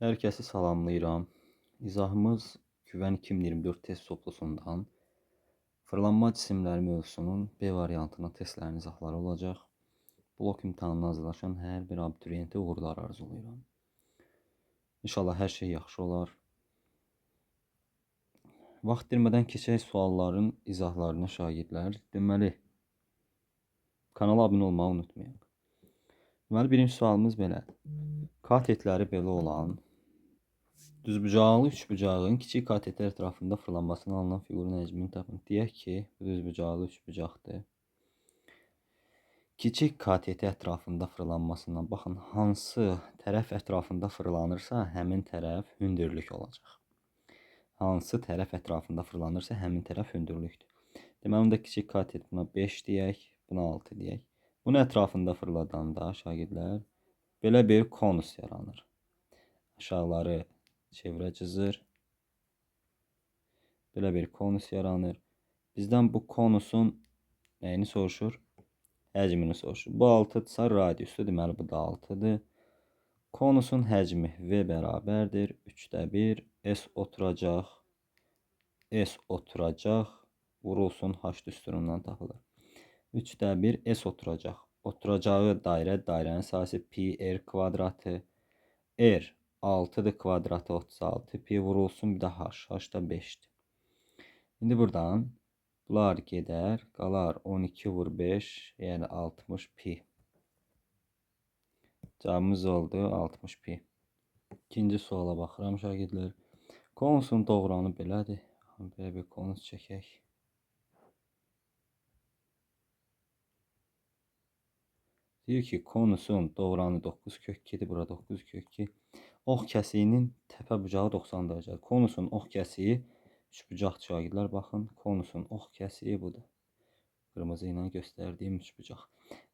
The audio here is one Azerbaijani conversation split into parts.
Hər kəsi salamlayıram. İzahımız Güvən 2024 test toplusundan fırlanma cisimləri mövzusunun B variantına testlərin izahları olacaq. Blok imtahanına hazırlaşan hər bir abituriyentə uğurlar arzulayıram. İnşallah hər şey yaxşı olar. Vaxt itirmədən keçək sualların izahlarına şagirdlər. Deməli, kanala abunə olmağı unutmayaq. Deməli, birinci sualımız belədir. Katetləri belə olan düzbucaqlı üçbucağın kiçik katetlər ətrafında fırlanmasına alınan fiqurun həcmini tapın. Deyək ki, bu düzbucaqlı üçbucaqdır. Kiçik kateti ətrafında fırlanmasından, baxın, hansı tərəf ətrafında fırlanırsa, həmin tərəf hündürlük olacaq. Hansı tərəf ətrafında fırlanırsa, həmin tərəf hündürlükdür. Deməli, onda kiçik katet buna 5 deyək, buna 6 deyək. Bunun ətrafında fırladanda, şagirdlər, belə bir konus yaranır. Aşağıları çevrə cızır. Belə bir konus yaranır. Bizdən bu konusun nəyini soruşur? Həcmini soruşur. Bu 6-dırsa radiusu, deməli bu da 6-dır. Konusun həcmi V bərabərdir. 3-də 1 S oturacaq. S oturacaq. Vurulsun H düsturundan tapılır. 3-də 1 S oturacaq. Oturacağı dairə, dairənin sahəsi pi r kvadratı. R 6-dır kvadratı 36. Pi vurulsun bir də H. H da 5-dir. İndi buradan bunlar gedər. Qalar 12 vur 5, yəni 60 pi. Cavabımız oldu 60 pi. İkinci suala baxıram şagirdlər. Konusun doğranı belədir. Belə bir konus çəkək. Deyir ki, konusun doğranı 9 kök 2-dir. Bura 9 kök 2. Ox kəsiyinin təpə bucağı 90 dərəcədir. Konusun ox kəsiyi üçbucaq şagirdlər, baxın, konusun ox kəsiyi budur. Qırmızı ilə göstərdiyim üçbucaq.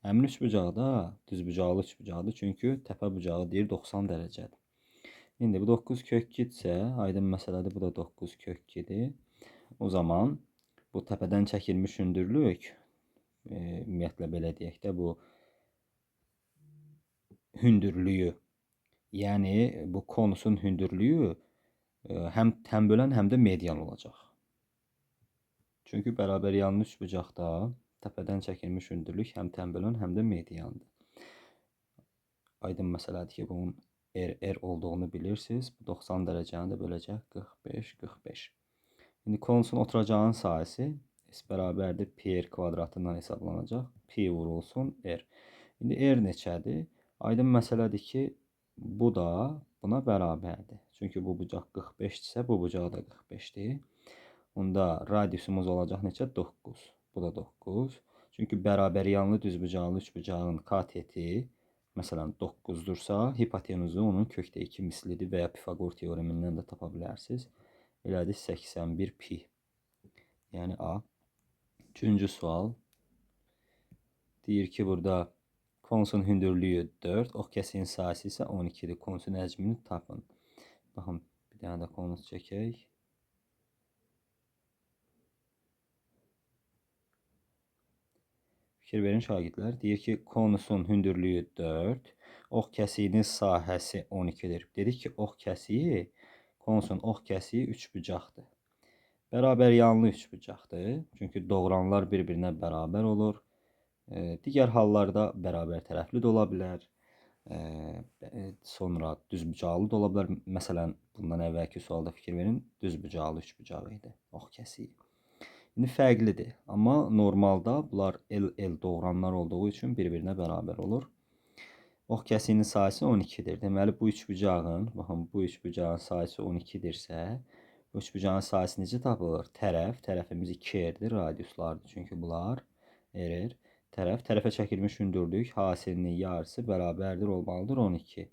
Həmin üçbucaq da düzbucaqlı üçbucaqdır. Çünki təpə bucağı deyir 90 dərəcədir. İndi bu 9 kök 2-dirsə, aydın məsələdir, bu da 9 kök 2-dir. O zaman bu təpədən çəkilmiş hündürlük, ümumiyyətlə belə deyək də, bu hündürlüyü, yəni bu konusun hündürlüyü həm tənbölən, həm də median olacaq. Çünki bərabər yanlı üçbucaqda təpədən çəkilmiş hündürlük həm tənbölən, həm də mediandır. Aydın məsələdir ki, bunun R, R olduğunu bilirsiniz. Bu 90 dərəcəni də böləcək 45, 45. İndi konusun oturacağının sahəsi S bərabərdir pi r kvadratından hesablanacaq. Pi vurulsun R. İndi R neçədir? Aydın məsələdir ki, bu da buna bərabərdir. Çünki bu bucaq 45-dirsə, bu bucaq da 45-dir. Onda radiusumuz olacaq neçə? 9. Bu da 9. Çünki bərabər yanlı düzbucaqlı üçbucağın kateti, məsələn, 9-dursa, hipotenuzu onun kökdə 2 mislidir və ya Pifaqor teoremindən də tapa bilərsiniz. Elədir 81 pi. Yəni A. Üçüncü sual. Deyir ki, burada konusun hündürlüyü 4, ox kəsiyinin sahəsi isə 12-dir. Konusun həcmini tapın. Baxın, bir dənə də konus çəkək. Fikir verin şagirdlər. Deyir ki, konusun hündürlüyü 4, ox kəsiyinin sahəsi 12-dir. Dedik ki, ox kəsiyi, konusun ox kəsiyi üçbucaqdır. Bərabər yanlı üçbucaqdır. Çünki doğranlar bir-birinə bərabər olur. Digər hallarda bərabər tərəfli də ola bilər. Sonra düzbucaqlı da ola bilər. Məsələn, bundan əvvəlki sualda fikir verin, düzbucaqlı üçbucaq idi ox kəsiyi. İndi fərqlidir. Amma normalda bunlar L-L doğranlar olduğu üçün bir-birinə bərabər olur. Ox kəsiyinin sahəsi 12-dir. Deməli, bu üçbucağın, baxın, bu üçbucağın sahəsi 12-dirsə, bu üçbucağın sahəsi necə tapılır? Tərəf, tərəfimiz 2R-dir, radiuslardır çünki bunlar R, R. Tərəf, tərəfə çəkilmiş hündürlük hasilinin yarısı bərabərdir, olmalıdır 12.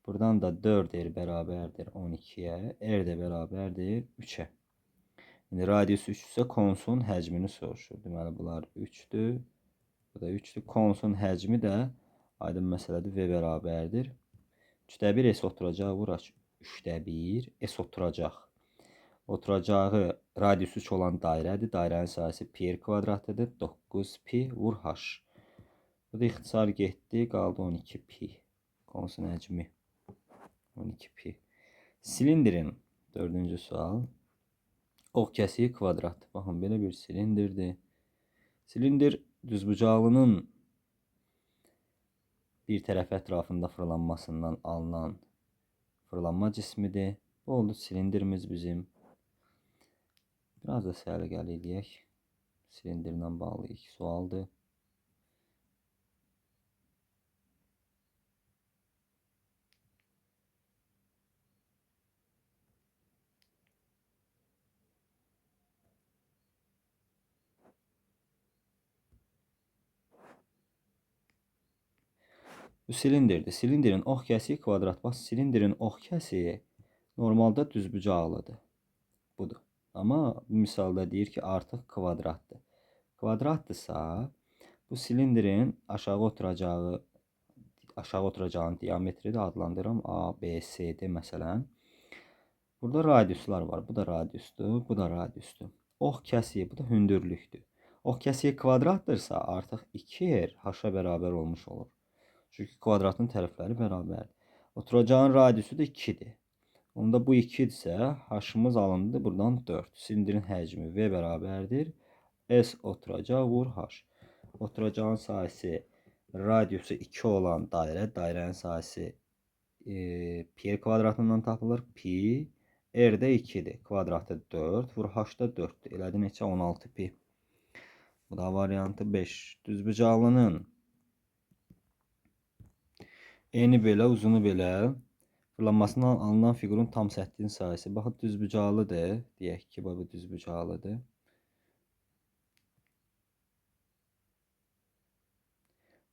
Buradan da 4R bərabərdir 12-yə, R də bərabərdir 3-ə. İndi radius 3 isə konusun həcmini soruşur. Deməli, bunlar 3-dür. Bu da 3-dür. Konusun həcmi də aydın məsələdir, V bərabərdir. 3-də 1 S oturacaq, vur aç. 3-də 1 S oturacaq. Oturacağı radius 3 olan dairədir. Dairənin sahəsi pi r kvadratıdır. 9 pi vur h. Bu da ixtisar getdi. Qaldı 12 pi. Konusun həcmi 12 12 pi. Silindirin 4-cü sual. Ox kəsiyi kvadrat. Baxın, belə bir silindirdir. Silindir düzbucaqlının bir tərəfi ətrafında fırlanmasından alınan fırlanma cismidir. Bu oldu silindirimiz bizim. Biraz da səliqəli eləyək. Silindirlə bağlı ilk sualdır. Bu silindirdir. Silindirin ox kəsiyi kvadrat. Bax, silindirin ox kəsiyi normalda düzbucaqlıdır. Budur. Amma bu misalda deyir ki, artıq kvadratdır. Kvadratdırsa, bu silindirin aşağı oturacağının diametri də adlandırıram. A, B, C, D məsələn. Burada radiuslar var. Bu da radiusdur, bu da radiusdur. Ox kəsiyi, bu da hündürlükdür. Ox kəsiyi kvadratdırsa, artıq 2R H-a bərabər olmuş olur. Çünki kvadratın tərəfləri bərabərdir. Oturacağın radiusu da 2-dir. Onda bu 2-dirsə, H-ımız alındı buradan 4. Silindirin həcmi V bərabərdir. S oturacaq vur H. Oturacağın sahəsi radiusu 2 olan dairə, dairənin sahəsi pi r kvadratından tapılır. Pi, R də 2-dir. Kvadratı 4, vur H da 4-dür. Elədi neçə? 16 pi. Bu da variantı 5. Düzbucaqlının eni belə, uzunu belə fırlanmasından alınan fiqurun tam səthinin sahəsi. Baxın, düzbucaqlıdır. Deyək ki, bu düzbucaqlıdır.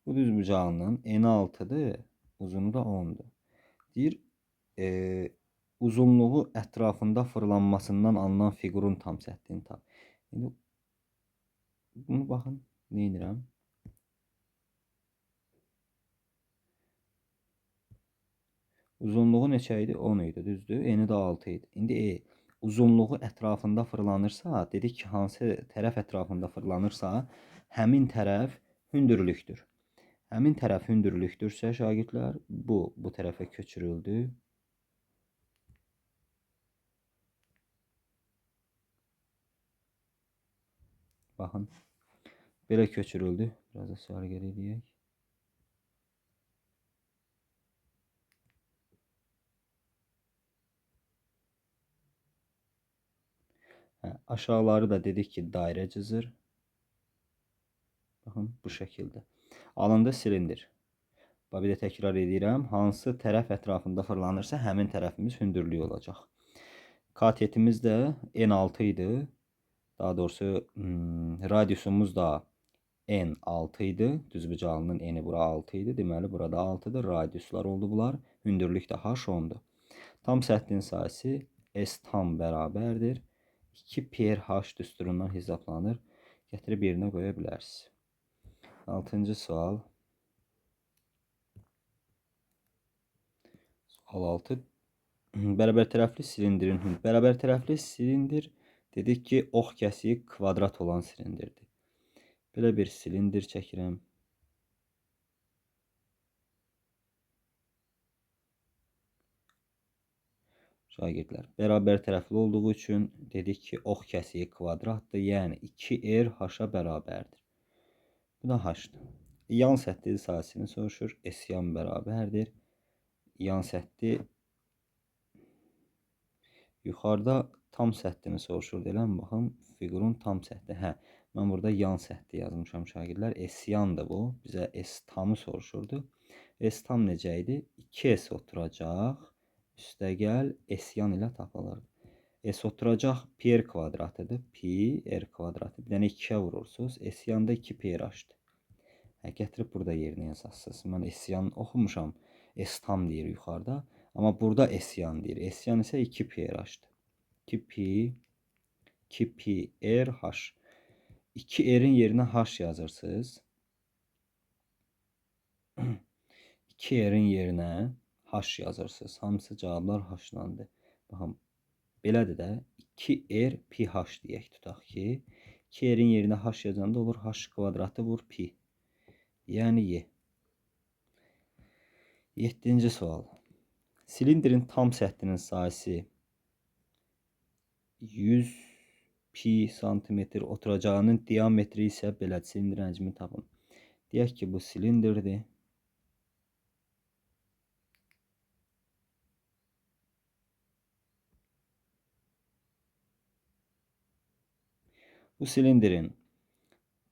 Bu düzbucaqlının eni 6-dır, uzunu da 10-dur. Deyir, uzunluğu ətrafında fırlanmasından alınan fiqurun tam səthini tap. İndi bunu baxın, nə edirəm? Uzunluğu neçə idi? 10 idi, düzdür? Eni də 6 idi. İndi uzunluğu ətrafında fırlanırsa, dedik ki, hansı tərəf ətrafında fırlanırsa, həmin tərəf hündürlükdür. Həmin tərəf hündürlükdürsə, şagirdlər, bu tərəfə köçürüldü. Baxın, belə köçürüldü. Biraz da səliqəli eləyək. Aşağıları da dedik ki, dairə cızır. Baxın, bu şəkildə. Alındı silindir. Bax, bir də təkrar edirəm. Hansı tərəf ətrafında fırlanırsa, həmin tərəfimiz hündürlüyü olacaq. Katetimiz də N6 idi. Daha doğrusu, radiusumuz da N6 idi. Düzbucaqlının eni bura 6 idi. Deməli, burada 6-dır. Radiuslar oldu bunlar. Hündürlük də H 10-dur. Tam səthinin sahəsi S tam bərabərdir. 2 pi r H düsturundan hesablanır. Gətirib yerinə qoya bilərsiniz. 6-cı sual. Sual 6. Bərabər tərəfli silindirin hündürlüyü. Bərabər tərəfli silindir dedik ki, ox kəsiyi kvadrat olan silindirdir. Belə bir silindir çəkirəm. Şagirdlər, bərabər tərəfli olduğu üçün dedik ki, ox kəsiyi kvadratdır, yəni 2R H-a bərabərdir. Bu da H-dır. Yan səthi sahəsini soruşur. S yan bərabərdir. Yan səthi yuxarıda tam səthini soruşurdu. Eləmi? Baxın, fiqurun tam səthi. Hə, mən burada yan səthi yazmışam şagirdlər. S yandır bu. Bizə S tamı soruşurdu. S tam necə idi? 2S oturacaq. Üstəgəl S yan ilə tapılırdı. S oturacaq pi r kvadratıdır. Pi r kvadratı. Bir dənə 2-yə vurursunuz. S yanda 2 pi r h-dır. Hə, gətirib burada yerinə yazasınız. Mən S yan oxumuşam. S tam deyir yuxarıda. Amma burada S yan deyir. S yan isə 2 pi r h-dır. 2 pi, 2 pi r h. 2 r-in yerinə h yazırsınız. 2 r-in yerinə H yazırsınız. Hamısı cavablar H-landır. Baxın, belədir də. 2R pi H deyək, tutaq ki. 2R-in yerinə H yazanda olur H kvadratı vur pi. Yəni Y. 7-ci sual. Silindrin tam səthinin sahəsi 100 pi santimetr, oturacağının diametri isə belədir. Silindrin həcmini tapın. Deyək ki, bu silindirdir. Bu silindirin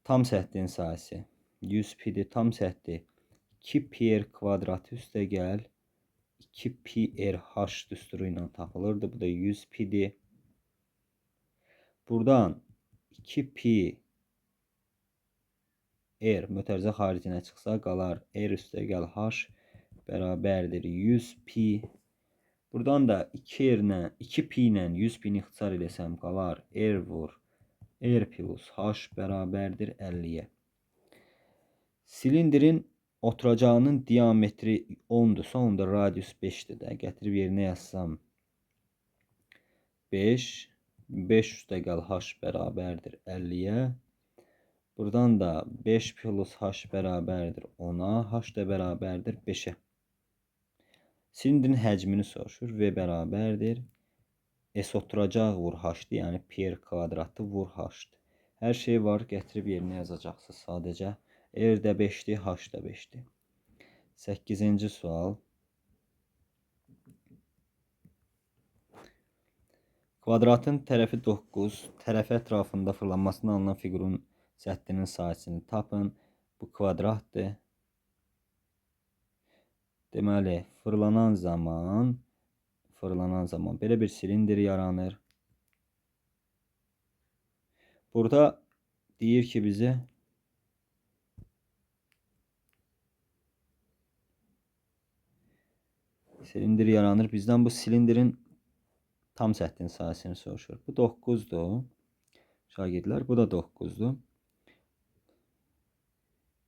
tam səthinin sahəsi 100 pidir. Tam səthi 2 pi r kvadratı üstə gəl 2 pi r h düsturu ilə tapılırdı. Bu da 100 pidir. Buradan 2 pi r mötərizə xaricinə çıxsa qalar r üstə gəl h bərabərdir 100 pi. Buradan da 2 pi ilə 100 pini ixtisar eləsəm qalar r vur R plus H bərabərdir 50-yə. Silindrin oturacağının diametri 10-dursa, onda radius 5-dir də. Gətirib yerinə yazsam 5, 5 üstə gəl H bərabərdir 50-yə. Buradan da 5 plus H bərabərdir 10-a, H da bərabərdir 5-ə. Silindrin həcmini soruşur. V bərabərdir S oturacaq vur H-dır, yəni pi r kvadratı vur H-dır. Hər şey var, gətirib yerinə yazacaqsınız sadəcə. R də 5-dir, H da 5-dir. 8-ci sual. Kvadratın tərəfi 9, tərəfi ətrafında fırlanmasına alınan fiqurun səthinin sahəsini tapın. Bu kvadratdır. Deməli, fırlanan zaman belə bir silindir yaranır. Burada deyir ki bizə silindir yaranır. Bizdən bu silindirin tam səthinin sahəsini soruşur. Bu 9-dur. Şagirdlər, bu da 9-dur.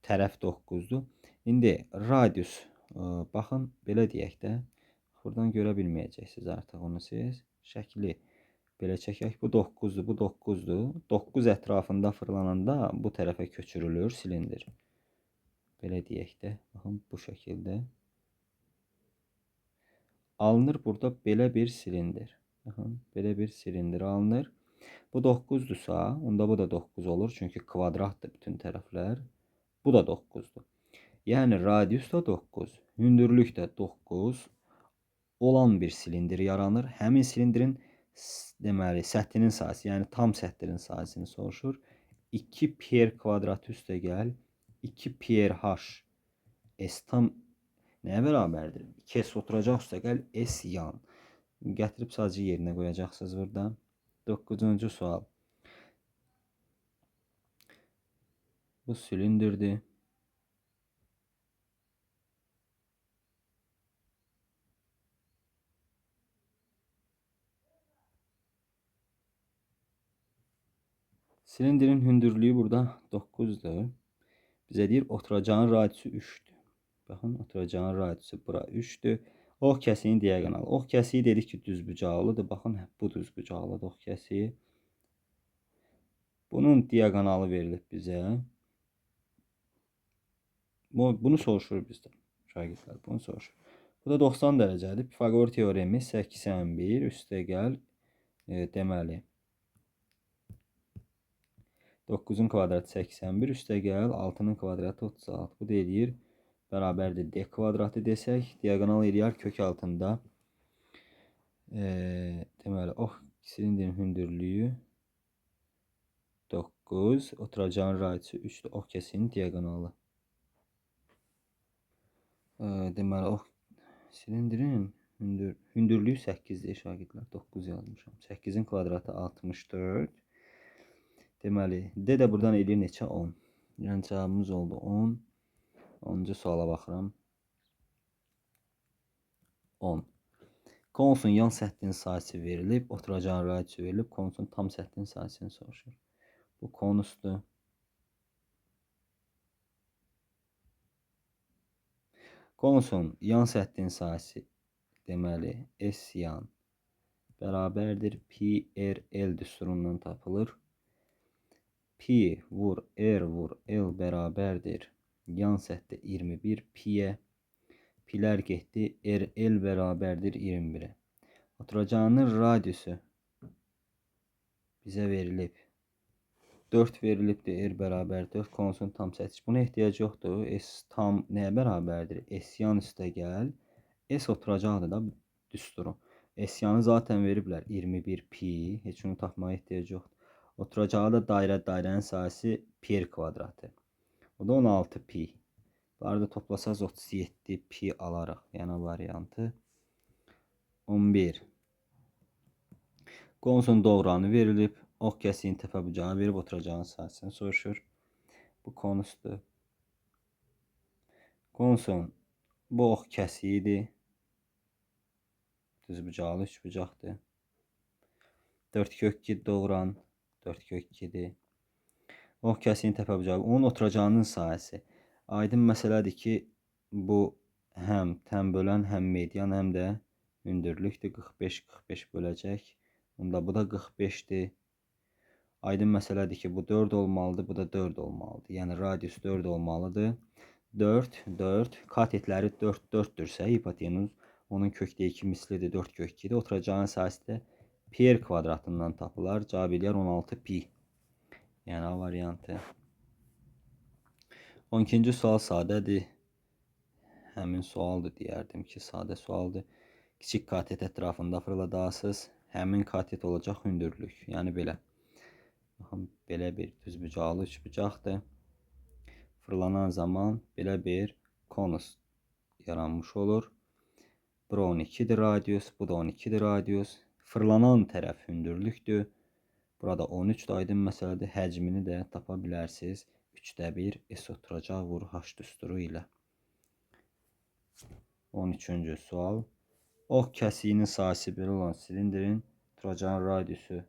Tərəf 9-dur. İndi radius, baxın, belə deyək də. Buradan görə bilməyəcəksiniz artıq onu siz. Şəkli belə çəkək. Bu 9-dur, bu 9-dur. 9 ətrafında fırlananda bu tərəfə köçürülür silindir. Belə deyək də. Baxın, bu şəkildə. Alınır burada belə bir silindir. Baxın, belə bir silindir alınır. Bu 9-dursa, onda bu da 9 olur. Çünki kvadratdır bütün tərəflər. Bu da 9-dur. Yəni, radius da 9, hündürlük də 9 olan bir silindir yaranır. Həmin silindirin deməli, səthinin sahəsi, yəni tam səthinin sahəsini soruşur. 2 pi r kvadratı üstə gəl, 2 pi r h s tam nəyə bərabərdir? 2s oturacaq üstə gəl, s yan. Gətirib sadəcə yerinə qoyacaqsınız burada. 9-cu sual. Bu silindirdir. Silindirin hündürlüyü burada 9-dur. Bizə deyir, oturacağın radiusu 3-dür. Baxın, oturacağın radiusu bura 3-dür. Ox kəsiyinin diaqonalı. Ox kəsiyi dedik ki, düzbucaqlıdır. Baxın, bu düzbucaqlıdır ox kəsiyi. Bunun diaqonalı verilib bizə. Bunu soruşur bizdən. Şagirdlər, bunu soruşur. Bu da 90 dərəcədir. Pifaqor teoremi 81 üstə gəl, deməli. 9-un kvadratı 81, üstə gəl, 6-nın kvadratı 36. Bu da eləyir, bərabərdir d kvadratı desək, diaqonal eləyər kök altında. Deməli, ox silindirin hündürlüyü 9, oturacağın radiusu 3-dür, ox kəsiyinin diaqonalı. Deməli, ox silindirin hündürlüyü 8-dir şagirdlər, 9 yazmışam. 8-in kvadratı 64. Deməli, D də buradan eləyir neçə? 10. Yəni, cavabımız oldu 10. 10-cu suala baxıram. 10. Konusun yan səthinin sahəsi verilib, oturacağın radiusu verilib, konusun tam səthinin sahəsini soruşur. Bu konusdur. Konusun yan səthinin sahəsi, deməli, S yan bərabərdir pi r l düsturundan tapılır. Pi vur r vur l bərabərdir yan səthdə 21 piyə. Pilər getdi. R, L bərabərdir 21-ə. Oturacağının radiusu bizə verilib. 4 verilibdir. R bərabər 4. Konusun tam səthi. Buna ehtiyac yoxdur. S tam nəyə bərabərdir? S yan üstə gəl. S oturacaqdır da düsturu. S yanı zaten veriblər. 21 pi. Heç onu tapmaya ehtiyac yoxdur. Oturacağı da dairə, dairənin sahəsi pi r kvadratı. O da 16 pi. Bunları da toplasaz 37 pi alaraq. Yəni variantı 11. Konusun doğranı verilib. Ox kəsiyin təpə bucağı verib oturacağın sahəsini soruşur. Bu konusdur. Konusun bu ox kəsiyidir. Düzbucaqlı üçbucaqdır. 4 kök 2 doğran. 4 kök 2-dir. Ox kəsiyin təpə bucağı. Onun oturacağının sahəsi. Aydın məsələdir ki, bu həm tən bölən, həm median, həm də hündürlükdür. 45, 45 böləcək. Onda bu da 45-dir. Aydın məsələdir ki, bu 4 olmalıdır, bu da 4 olmalıdır. Yəni radius 4 olmalıdır. 4, 4. Katetləri 4, 4-dürsə, hipotenuz onun kökdə 2 mislidir, 4 kök 2-dir. Oturacağın sahəsi də pi r kvadratından tapılar. Cavab eləyər 16 pi. Yəni A variantı. 12-ci sual sadədir. Həmin sualdır deyərdim ki, sadə sualdır. Kiçik katet ətrafında fırladasız. Həmin katet olacaq hündürlük. Yəni belə. Baxın, belə bir düzbucaqlı üçbucaqdır. Fırlanan zaman belə bir konus yaranmış olur. Bura 12-dir radius, bu da 12-dir radius. Fırlanan tərəf hündürlükdür. Burada 13 də aydın məsələdir. Həcmini də tapa bilərsiniz. 3-də 1 S oturacaq vur H düsturu ilə. 13-cü sual. Ox kəsiyinin sahəsi belə olan silindirin oturacağın radiusu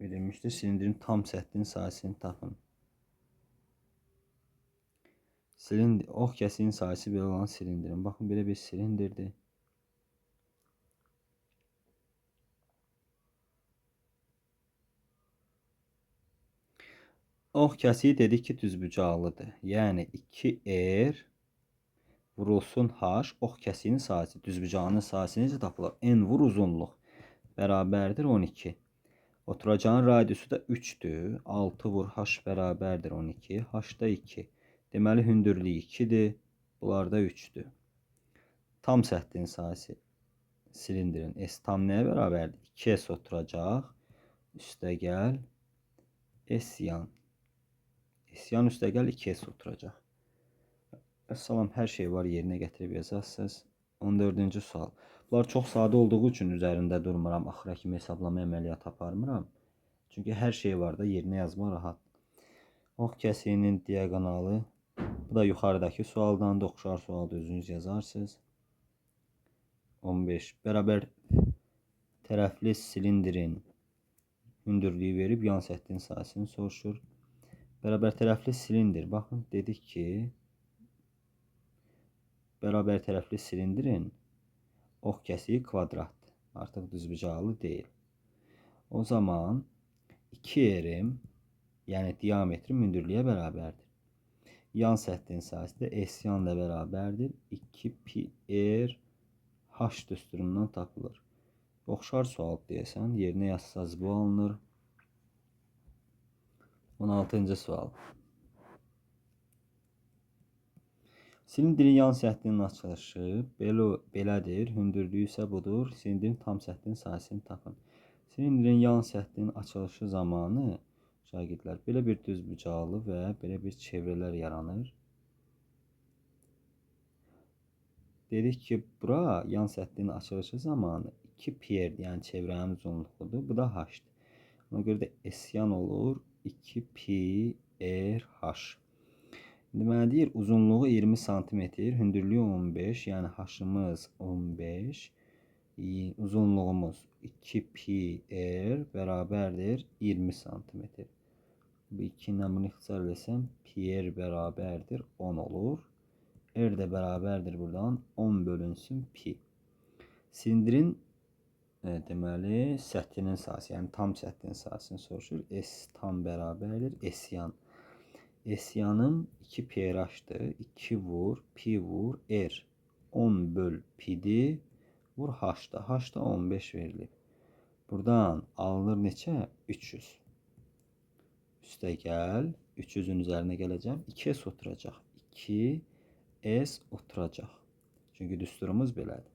verilmişdir. Silindirin tam səthinin sahəsini tapın. Ox kəsiyinin sahəsi belə olan silindirin. Baxın, belə bir silindirdir. Ox kəsiyi dedik ki, düzbucaqlıdır. Yəni 2R vurulsun H, ox kəsiyinin sahəsi, düzbucağının sahəsi necə tapılır? N vur uzunluq bərabərdir 12. Oturacağın radiusu da 3-dür. 6 vur H bərabərdir 12. H da 2. Deməli, hündürlüyü 2-dir. Bunlar da 3-dür. Tam səthinin sahəsi silindirin S tam nəyə bərabərdir? 2S oturacaq. Üstə gəl. S yan. S yan üstə gəl 2S oturacaq. Əssalam, hər şey var, yerinə gətirib yazasınız. 14-cü sual. Bunlar çox sadə olduğu üçün üzərində durmuram. Axıra kimi hesablama əməliyyatı aparmıram. Çünki hər şey var da, yerinə yazma rahat. Ox kəsiyinin diaqonalı. Bu da yuxarıdakı sualdan da oxşar sualda özünüz yazarsınız. 15. Bərabər tərəfli silindirin hündürlüyü verib yan səthinin sahəsini soruşur. Bərabər tərəfli silindir. Baxın, dedik ki, bərabər tərəfli silindirin ox kəsiyi kvadratdır. Artıq düzbucaqlı deyil. O zaman 2R-im, yəni diametrim hündürlüyə bərabərdir. Yan səthinin sahəsi də S yanla bərabərdir. 2 pi R H düsturundan tapılır. Oxşar sual deyəsən, yerinə yazsaz bu alınır. 16-cı sual. Silindirin yan səthinin açılışı belədir, hündürlüyü isə budur. Silindirin tam səthinin sahəsini tapın. Silindirin yan səthinin açılışı zamanı şagirdlər, belə bir düzbucaqlı və belə bir çevrələr yaranır. Dedik ki, bura yan səthinin açılışı zamanı 2 pi r, yəni çevrənin uzunluğudur. Bu da h-dır. Ona görə də S yan olur 2 pi r h. İndi mənə deyir, uzunluğu 20 sm, hündürlüyü 15, yəni h-ımız 15, uzunluğumuz 2 pi r bərabərdir 20 sm. Bu 2 ilə bunu ixtisar eləsəm, pi r bərabərdir 10 olur. R də bərabərdir buradan 10 bölünsün pi. Silindirin deməli səthinin sahəsi, yəni tam səthinin sahəsini soruşur. S tam bərabərdir S yan. S yanım 2 PRH-dır. 2 vur, pi vur, R. 10 böl pidir. Vur H-da. H da 15 verilib. Buradan alınır neçə? 300. Üstə gəl. 300-ün üzərinə gələcəm. 2S oturacaq. 2S oturacaq. Çünki düsturumuz belədir.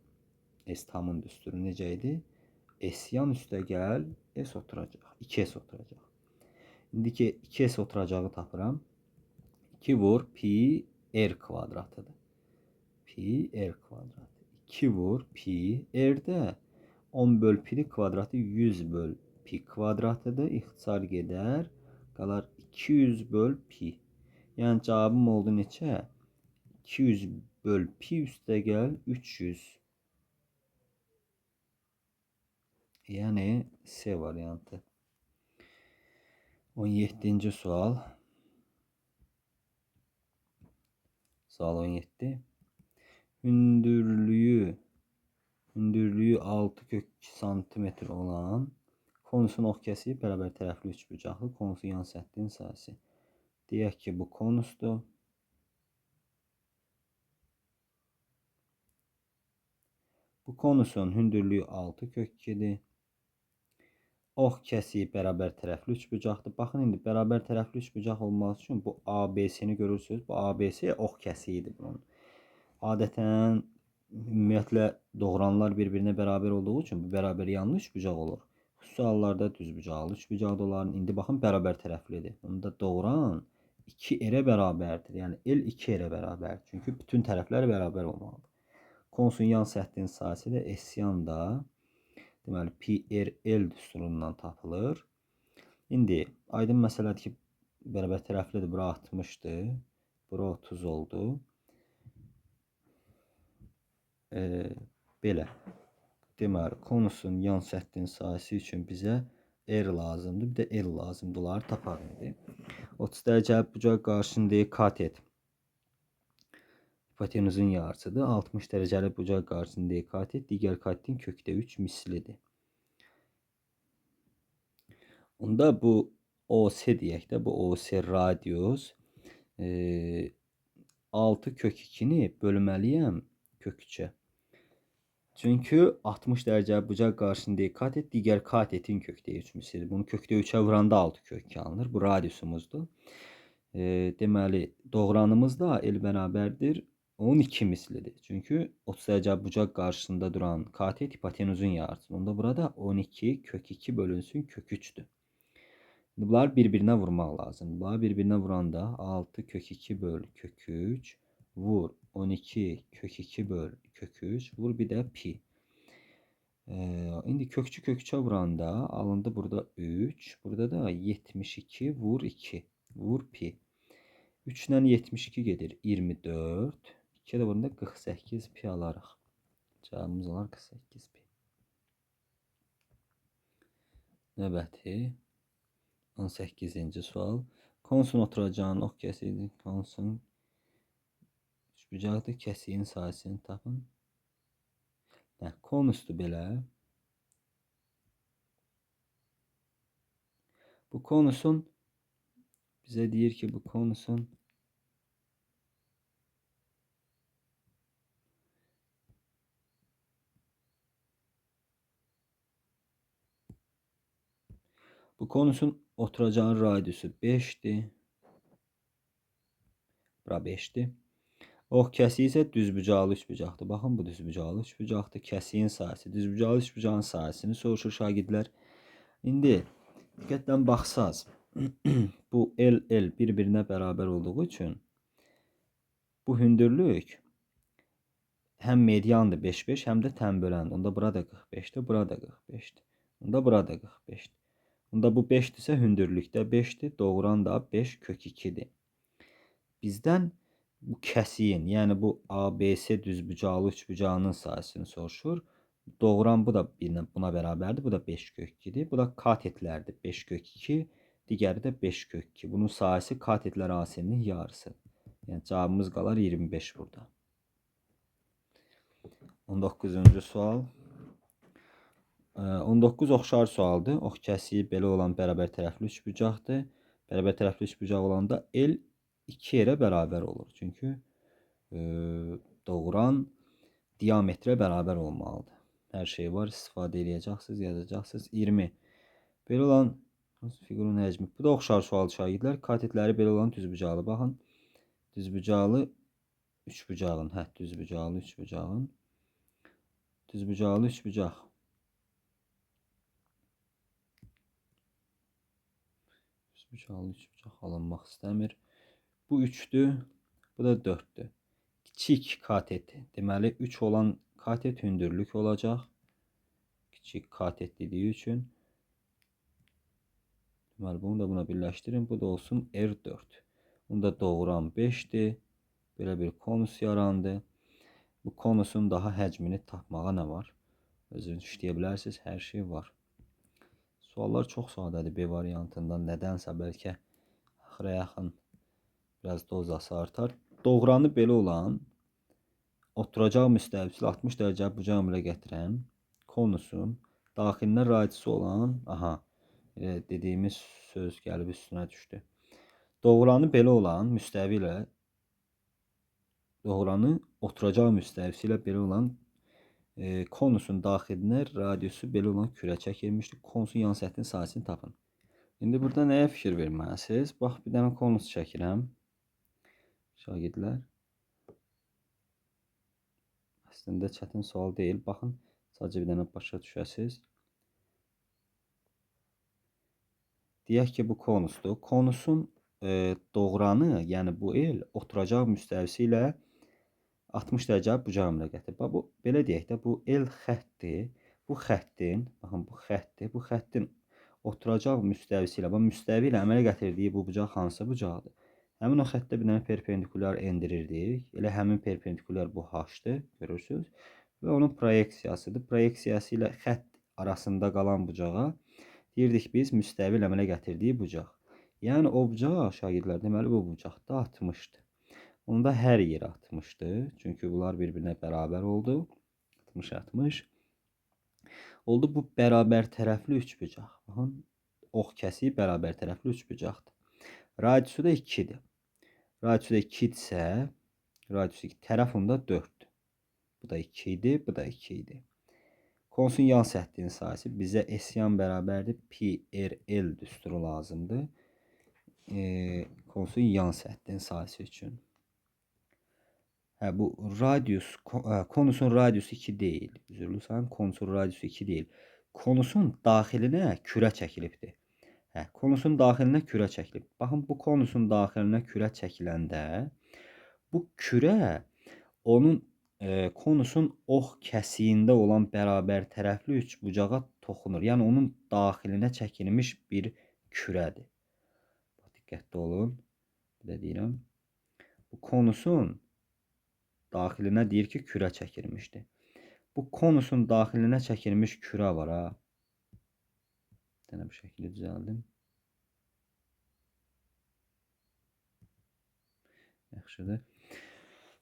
S tamın düsturu necə idi? S yan üstə gəl, S oturacaq. 2S oturacaq. İndi ki 2S oturacağı tapıram. 2 vur pi r kvadratıdır. Pi r kvadratı. 2 vur pi r-də 10 böl pi kvadratı 100 böl pi kvadratıdır. İxtisar gedər. Qalar 200 böl pi. Yəni cavabım oldu neçə? 200 böl pi üstə gəl 300. Yəni C variantı. 17-ci sual. Sual 17. Hündürlüyü 6 kök 2 santimetr olan konusun ox kəsiyi bərabər tərəfli üçbucaqlı konusun yan səthinin sahəsi. Deyək ki, bu konusdur. Bu konusun hündürlüyü 6 kök 2-dir. Ox kəsiyi bərabər tərəfli üçbucaqdır. Baxın, indi bərabər tərəfli üçbucaq olması üçün bu ABC-ni görürsünüz. Bu ABC ox kəsiyidir bunun. Adətən, ümumiyyətlə, doğranlar bir-birinə bərabər olduğu üçün bu bərabər yanlı üçbucaq olur. Xüsusi hallarda düzbucaqlı üçbucaq da olar. İndi baxın, bərabər tərəflidir. Onda doğran 2R bərabərdir. Yəni L 2R bərabərdir. Çünki bütün tərəflər bərabər olmalıdır. Konusun yan səthinin sahəsi də S yanda, deməli, pi R L düsturundan tapılır. İndi aydın məsələdir ki, bərabər tərəflidir. Bura 60-dır. Bura 30 oldu. Belə. Deməli, konusun yan səthinin sahəsi üçün bizə R lazımdır. Bir də L lazımdır. Onları tapaq indi. 30 dərəcə bucaq qarşısında katet hipotenuzun yarısıdır. 60 dərəcəli bucaq qarşısında katet digər katetin kökdə 3 mislidir. Onda bu OC deyək də, bu OC radius 6 kök 2-ni bölməliyəm kök 3-ə. Çünki 60 dərəcə bucaq qarşısında katet digər katetin kökdə 3 mislidir. Bunu kökdə 3-ə vuranda 6 kök 2 alınır. Bu radiusumuzdur. Deməli, doğranımız da L bərabərdir 12 mislidir. Çünki 30 dərəcə bucaq qarşısında duran katet hipotenuzun yarısıdır. Onda burada 12 kök 2 bölünsün kök 3-dür. İndi bunları bir-birinə vurmaq lazımdır. Bunları bir-birinə vuranda 6 kök 2 böl kök 3 vur 12 kök 2 böl kök 3 vur bir də pi. İndi kökçü kökçə vuranda alındı burada 3. Burada da 72 vur 2 vur pi. 3 ilə 72 gedir 24. 2-yə də vuranda 48 pi alarıq. Cavabımız olar 48 pi. Növbəti 18-ci sual. Konusun oturacağının ox kəsiyidir. Konusun üçbucaqdır. Kəsiyin sahəsini tapın. Hə, konusdur belə. Bu konusun bizə deyir ki, bu konusun oturacağın radiusu 5-dir. Bura 5-dir. Ox kəsiyi isə düzbucaqlı üçbucaqdır. Baxın, bu düzbucaqlı üçbucaqdır. Kəsiyin sahəsi. Düzbucaqlı üçbucağın sahəsini soruşur şagirdlər. İndi diqqətlə baxsaz, bu L, L bir-birinə bərabər olduğu üçün bu hündürlük həm mediandır 5, 5, həm də tənböləndir. Onda burada 45-dir, burada 45-dir. Onda burada 45-dir. Onda bu 5-dirsə hündürlükdə 5-dir, doğuran da 5 kök 2-dir. Bizdən bu kəsiyin, yəni bu ABC düzbucaqlı üçbucağının sahəsini soruşur. Doğuran bu da buna bərabərdir. Bu da 5 kök 2-dir. Bu da katetlərdir. 5 kök 2, digəri də 5 kök 2. Bunun sahəsi katetlər AC-nin yarısı. Yəni cavabımız qalar 25 burada. 19-cu sual. 19 oxşar sualdır. Ox kəsiyi belə olan bərabər tərəfli üçbucaqdır. Bərabər tərəfli üçbucaq olanda L 2 yerə bərabər olur. Çünki doğuran diametrə bərabər olmalıdır. Hər şey var, istifadə eləyəcəksiniz, yazacaqsınız. 20. Belə olan fiqurun həcmi. Bu da oxşar sual şagirdlər. Katetləri belə olan düzbucaqlı. Baxın, düzbucaqlı üçbucağın. Hə, düzbucaqlı üçbucağın. Düzbucaqlı üçbucaq. Düzbucaqlı üçbucaq alınmaq istəmir. Bu 3-dür, bu da 4-dür. Kiçik katet, deməli 3 olan katet hündürlük olacaq. Kiçik katet dediyi üçün. Deməli, bunu da buna birləşdirin. Bu da olsun R4. Bunda doğuran 5-dir. Belə bir konus yarandı. Bu konusun daha həcmini tapmağa nə var? Özünüz işləyə bilərsiniz, hər şey var. Suallar çox sadədir B variantından. Nədənsə bəlkə axıra yaxın biraz dozası artar. Doğranı belə olan oturacaq müstəvisi 60 dərəcə bucaq əmrə gətirən konusun daxilinə radiusu olan, aha, elə dediyimiz söz gəlib üstünə düşdü. Doğranı belə olan müstəvi ilə doğranı oturacaq müstəvisi ilə belə olan konusun daxilinə radiusu belə olan kürə çəkilmişdir. Konusun yan səthinin sahəsini tapın. İndi burada nəyə fikir verməlisiniz? Bax, bir dənə konus çəkirəm. Şagirdlər. Əslində çətin sual deyil. Baxın, sadəcə bir dənə başa düşəsiniz. Deyək ki, bu konusdur. Konusun doğranı, yəni bu el oturacaq müstəvisi ilə 60 dərəcə bucaq əmrə gətirir. Bax, bu, belə deyək də, bu el xəttdir. Bu xəttin, baxın, bu xəttdir. Bu xəttin oturacaq müstəvisi ilə, bax, müstəvi ilə əmələ gətirdiyi bu bucaq hansı bucaqdır? Həmin o xəttdə bir dənə perpendikulyar endirirdik. Elə həmin perpendikulyar bu H-dır, görürsünüz. Və onun proyeksiyasıdır. Proyeksiyası ilə xətt arasında qalan bucağa deyirdik biz müstəvi ilə əmələ gətirdiyi bucaq. Yəni o bucaq, şagirdlər, deməli bu bucaqda 60-dır. Onda hər yer 60-dır. Çünki bunlar bir-birinə bərabər oldu. 60-60. Oldu bu bərabər tərəfli üçbucaq. Baxın, ox kəsiyi bərabər tərəfli üçbucaqdır. Radiusu da 2-dir. Radiusu da 2-dirsə, radiusu 2, tərəf onda 4-dür. Bu da 2 idi, bu da 2 idi. Konusun yan səthinin sahəsi bizə S yan bərabərdir. Pi R L düsturu lazımdır. Konusun yan səthinin sahəsi üçün. Hə, bu radius, konusun radiusu 2 deyil. Üzrlü sayım, konusun radiusu 2 deyil. Konusun daxilinə kürə çəkilibdir. Hə, konusun daxilinə kürə çəkilib. Baxın, bu konusun daxilinə kürə çəkiləndə bu kürə onun konusun ox kəsiyində olan bərabər tərəfli üçbucağa toxunur. Yəni, onun daxilinə çəkilmiş bir kürədir. Bax, diqqətli olun. Bir də deyirəm. Bu konusun daxilinə deyir ki, kürə çəkilmişdir. Bu konusun daxilinə çəkilmiş kürə var ha. Bir dənə bu şəkildə düzəldim. Yaxşıdır.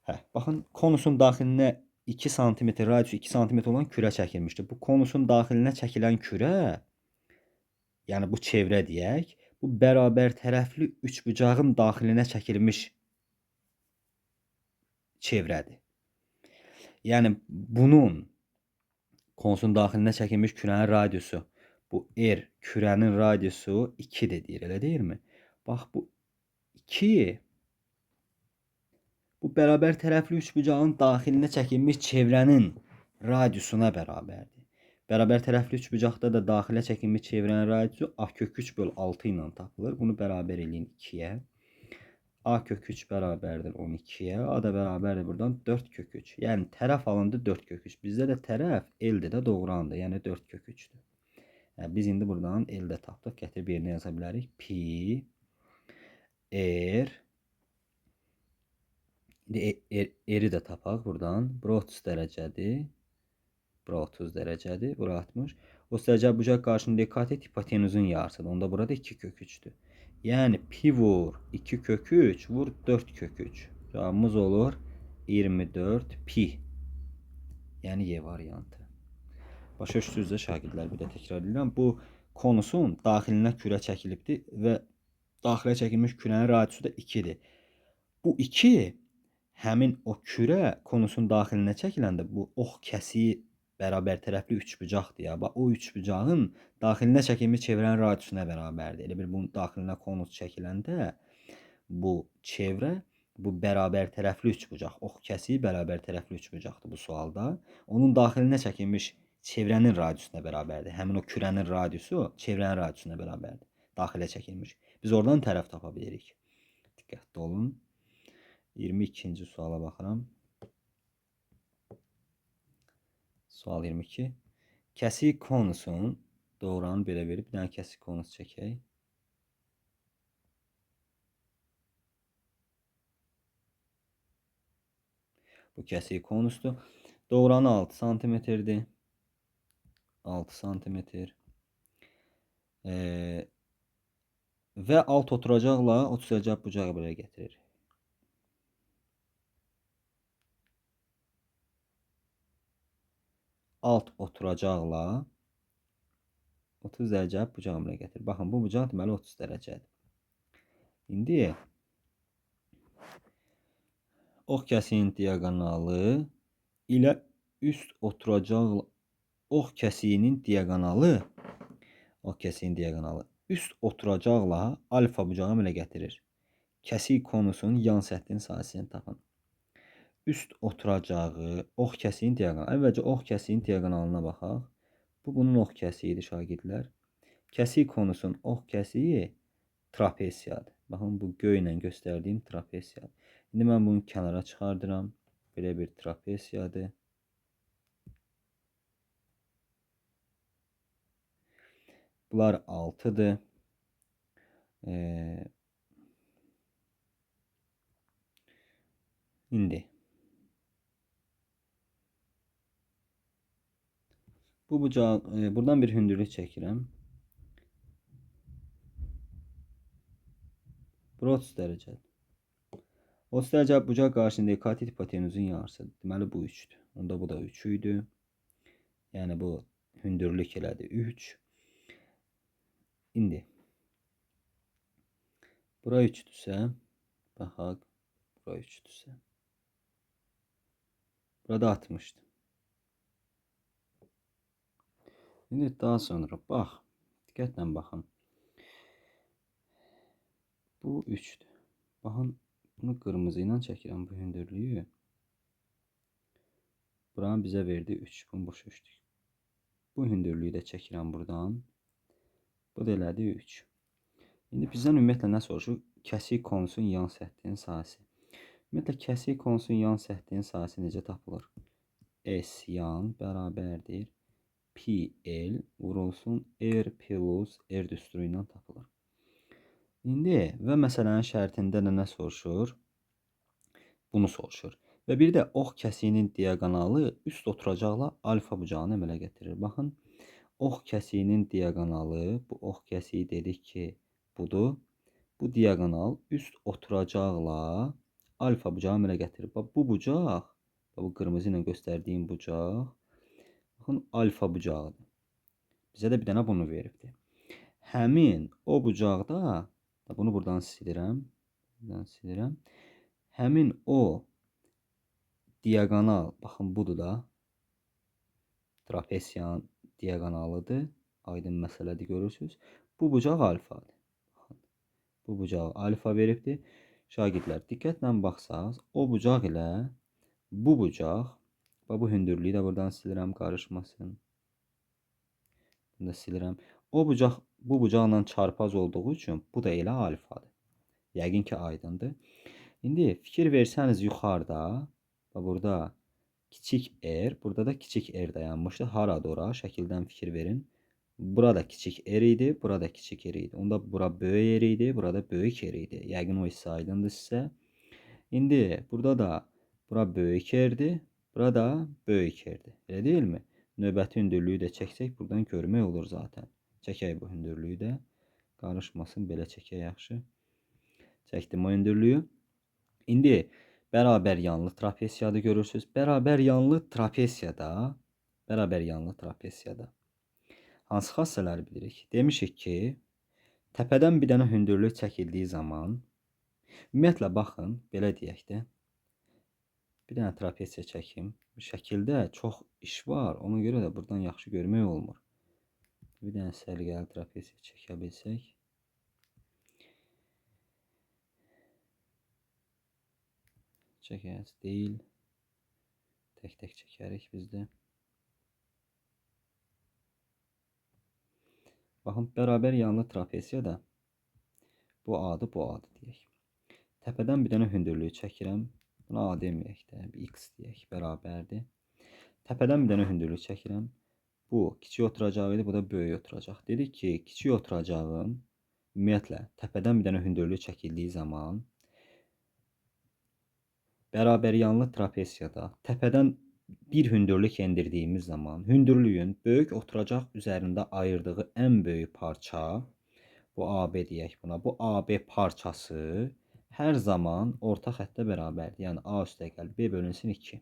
Hə, baxın, konusun daxilinə 2 sm, radiusu 2 sm olan kürə çəkilmişdir. Bu konusun daxilinə çəkilən kürə, yəni bu çevrə deyək, bu bərabər tərəfli üçbucağın daxilinə çəkilmiş çevrədir. Yəni bunun konusun daxilinə çəkilmiş kürənin radiusu, bu R kürənin radiusu 2-dir deyir, elə deyilmi? Bax, bu 2 bu bərabər tərəfli üçbucağın daxilinə çəkilmiş çevrənin radiusuna bərabərdir. Bərabər tərəfli üçbucaqda da daxilə çəkilmiş çevrənin radiusu A kök 3 böl 6 ilə tapılır. Bunu bərabər eləyin 2-yə. A kök 3 bərabərdir 12-yə. A da bərabərdir buradan 4 kök 3. Yəni tərəf alındı 4 kök 3. Bizdə də tərəf L-dir də doğrandır. Yəni 4 kök 3-dür. Yəni, biz indi buradan L-də tapdıq. Gətirib yerinə yaza bilərik. Pi R. İndi R-i də tapaq buradan. Bura 30 dərəcədir. Bura 30 dərəcədir. Bura 60. 30 dərəcə bucaq qarşısında katet hipotenuzun yarısıdır. Onda burada 2 kök 3-dür. Yəni pi vur 2 kök 3 vur 4 kök 3. Cavabımız olur 24 pi. Yəni Y variantı. Başa düşdünüz də şagirdlər, bir də təkrar edirəm. Bu konusun daxilinə kürə çəkilibdir və daxilə çəkilmiş kürənin radiusu da 2-dir. Bu 2 həmin o kürə konusun daxilinə çəkiləndə bu ox kəsiyi bərabər tərəfli üçbucaqdır ya. Bax, o üçbucağın daxilinə çəkilmiş çevrənin radiusuna bərabərdir. Elə bir bunun daxilinə konus çəkiləndə bu çevrə, bu bərabər tərəfli üçbucaq, ox kəsiyi bərabər tərəfli üçbucaqdır bu sualda. Onun daxilinə çəkilmiş çevrənin radiusuna bərabərdir. Həmin o kürənin radiusu çevrənin radiusuna bərabərdir. Daxilə çəkilmiş. Biz oradan tərəf tapa bilirik. Diqqətli olun. 22-ci suala baxıram. Sual 22. Kəsik konusun doğranı belə verib. Bir dənə kəsik konus çəkək. Bu kəsik konusdur. Doğranı 6 santimetrdir. 6 santimetr. Və alt oturacaqla 30 dərəcə bucağı belə gətirir. Alt oturacaqla 30 dərəcə bucağı belə gətirir. Baxın, bu bucaq deməli 30 dərəcədir. İndi ox kəsiyinin diaqonalı ilə üst oturacaqla ox kəsiyinin diaqonalı üst oturacaqla alfa bucağı belə gətirir. Kəsik konusunun yan səthinin sahəsini tapın. Üst oturacağı ox kəsiyinin diaqonalı. Əvvəlcə ox kəsiyinin diaqonalına baxaq. Bu, bunun ox kəsiyidir şagirdlər. Kəsik konusun ox kəsiyi trapesiyadır. Baxın, bu göy ilə göstərdiyim trapesiyadır. İndi mən bunu kənara çıxardıram. Belə bir trapesiyadır. Bunlar 6-dır. İndi bu bucağı, buradan bir hündürlük çəkirəm. Bura 30 dərəcədir. 30 dərəcə bucaq qarşısında katet hipotenuzun yarısıdır. Deməli, bu 3-dür. Onda bu da 3 idi. Yəni, bu hündürlük elədi 3. İndi bura 3-dürsə, baxaq, bura 3-dürsə. Burada 60-dır. İndi daha sonra bax, diqqətlə baxın. Bu 3-dür. Baxın, bunu qırmızı ilə çəkirəm bu hündürlüyü. Buranı bizə verdi 3. Bunu boşa düşdük. Bu hündürlüyü də çəkirəm buradan. Bu da elədi 3. İndi bizdən ümumiyyətlə nə soruşur? Kəsik konusun yan səthinin sahəsi. Ümumiyyətlə, kəsik konusun yan səthinin sahəsi necə tapılır? S yan bərabərdir pi L vurulsun R plus R düsturu ilə tapılır. İndi və məsələnin şərtində də nə soruşur? Bunu soruşur. Və bir də ox kəsiyinin diaqonalı üst oturacaqla alfa bucağını əmələ gətirir. Baxın, ox kəsiyinin diaqonalı, bu ox kəsiyi dedik ki, budur. Bu diaqonal üst oturacaqla alfa bucağı əmələ gətirir. Bax, bu bucaq, bu qırmızı ilə göstərdiyim bucaq, baxın, alfa bucağıdır. Bizə də bir dənə bunu veribdir. Həmin o bucaqda, bunu buradan silirəm, Həmin o diaqonal, baxın budur da, trapesiyanın diaqonalıdır. Aydın məsələdir, görürsünüz. Bu bucaq alfadır. Baxın, bu bucağı alfa veribdir. Şagirdlər, diqqətlə baxsaq, o bucaq ilə bu bucaq, bax, bu hündürlüyü də buradan silirəm, qarışmasın. Bunu da silirəm. O bucaq bu bucaqla çarpaz olduğu üçün bu da elə alfadır. Yəqin ki, aydındır. İndi fikir versəniz yuxarıda, bax burada kiçik r, burada da kiçik r dayanmışdı. Harada ora? Şəkildən fikir verin. Burada kiçik r idi, burada kiçik r idi. Onda bura böyük r idi, burada böyük r idi. Yəqin o hissə aydındır sizə. İndi burada da bura böyük r-dir, burada böyük r-dir. Elə deyilmi? Növbəti hündürlüyü də çəksək buradan görmək olur zaten. Çəkək bu hündürlüyü də. Qarışmasın, belə çəkək yaxşı. Çəkdim o hündürlüyü. İndi bərabər yanlı trapesiyada görürsünüz. Bərabər yanlı trapesiyada, hansı xassələri bilirik? Demişik ki, təpədən bir dənə hündürlük çəkildiyi zaman Ümumiyyətlə, baxın, belə deyək də. Bir dənə trapesiya çəkim. Şəkildə çox iş var, ona görə də buradan yaxşı görmək olmur. Bir dənə səliqəli trapesiya çəkə bilsək. Çəkəriz deyil. Tək-tək çəkərik biz də. Baxın, bərabər yanlı trapesiya da bu adı, bu adı deyək. Təpədən bir dənə hündürlüyü çəkirəm. Buna A deməyək də, x deyək, bərabərdir. Təpədən bir dənə hündürlük çəkirəm. Bu kiçik oturacağı idi, bu da böyük oturacaq. Dedik ki, kiçik oturacağın ümumiyyətlə təpədən bir dənə hündürlük çəkildiyi zaman bərabər yanlı trapesiyada təpədən bir hündürlük endirdiyimiz zaman hündürlüyün böyük oturacaq üzərində ayırdığı ən böyük parça, bu AB deyək buna, bu AB parçası hər zaman orta xəttə bərabərdir. Yəni A üstəgəl B bölünsün 2.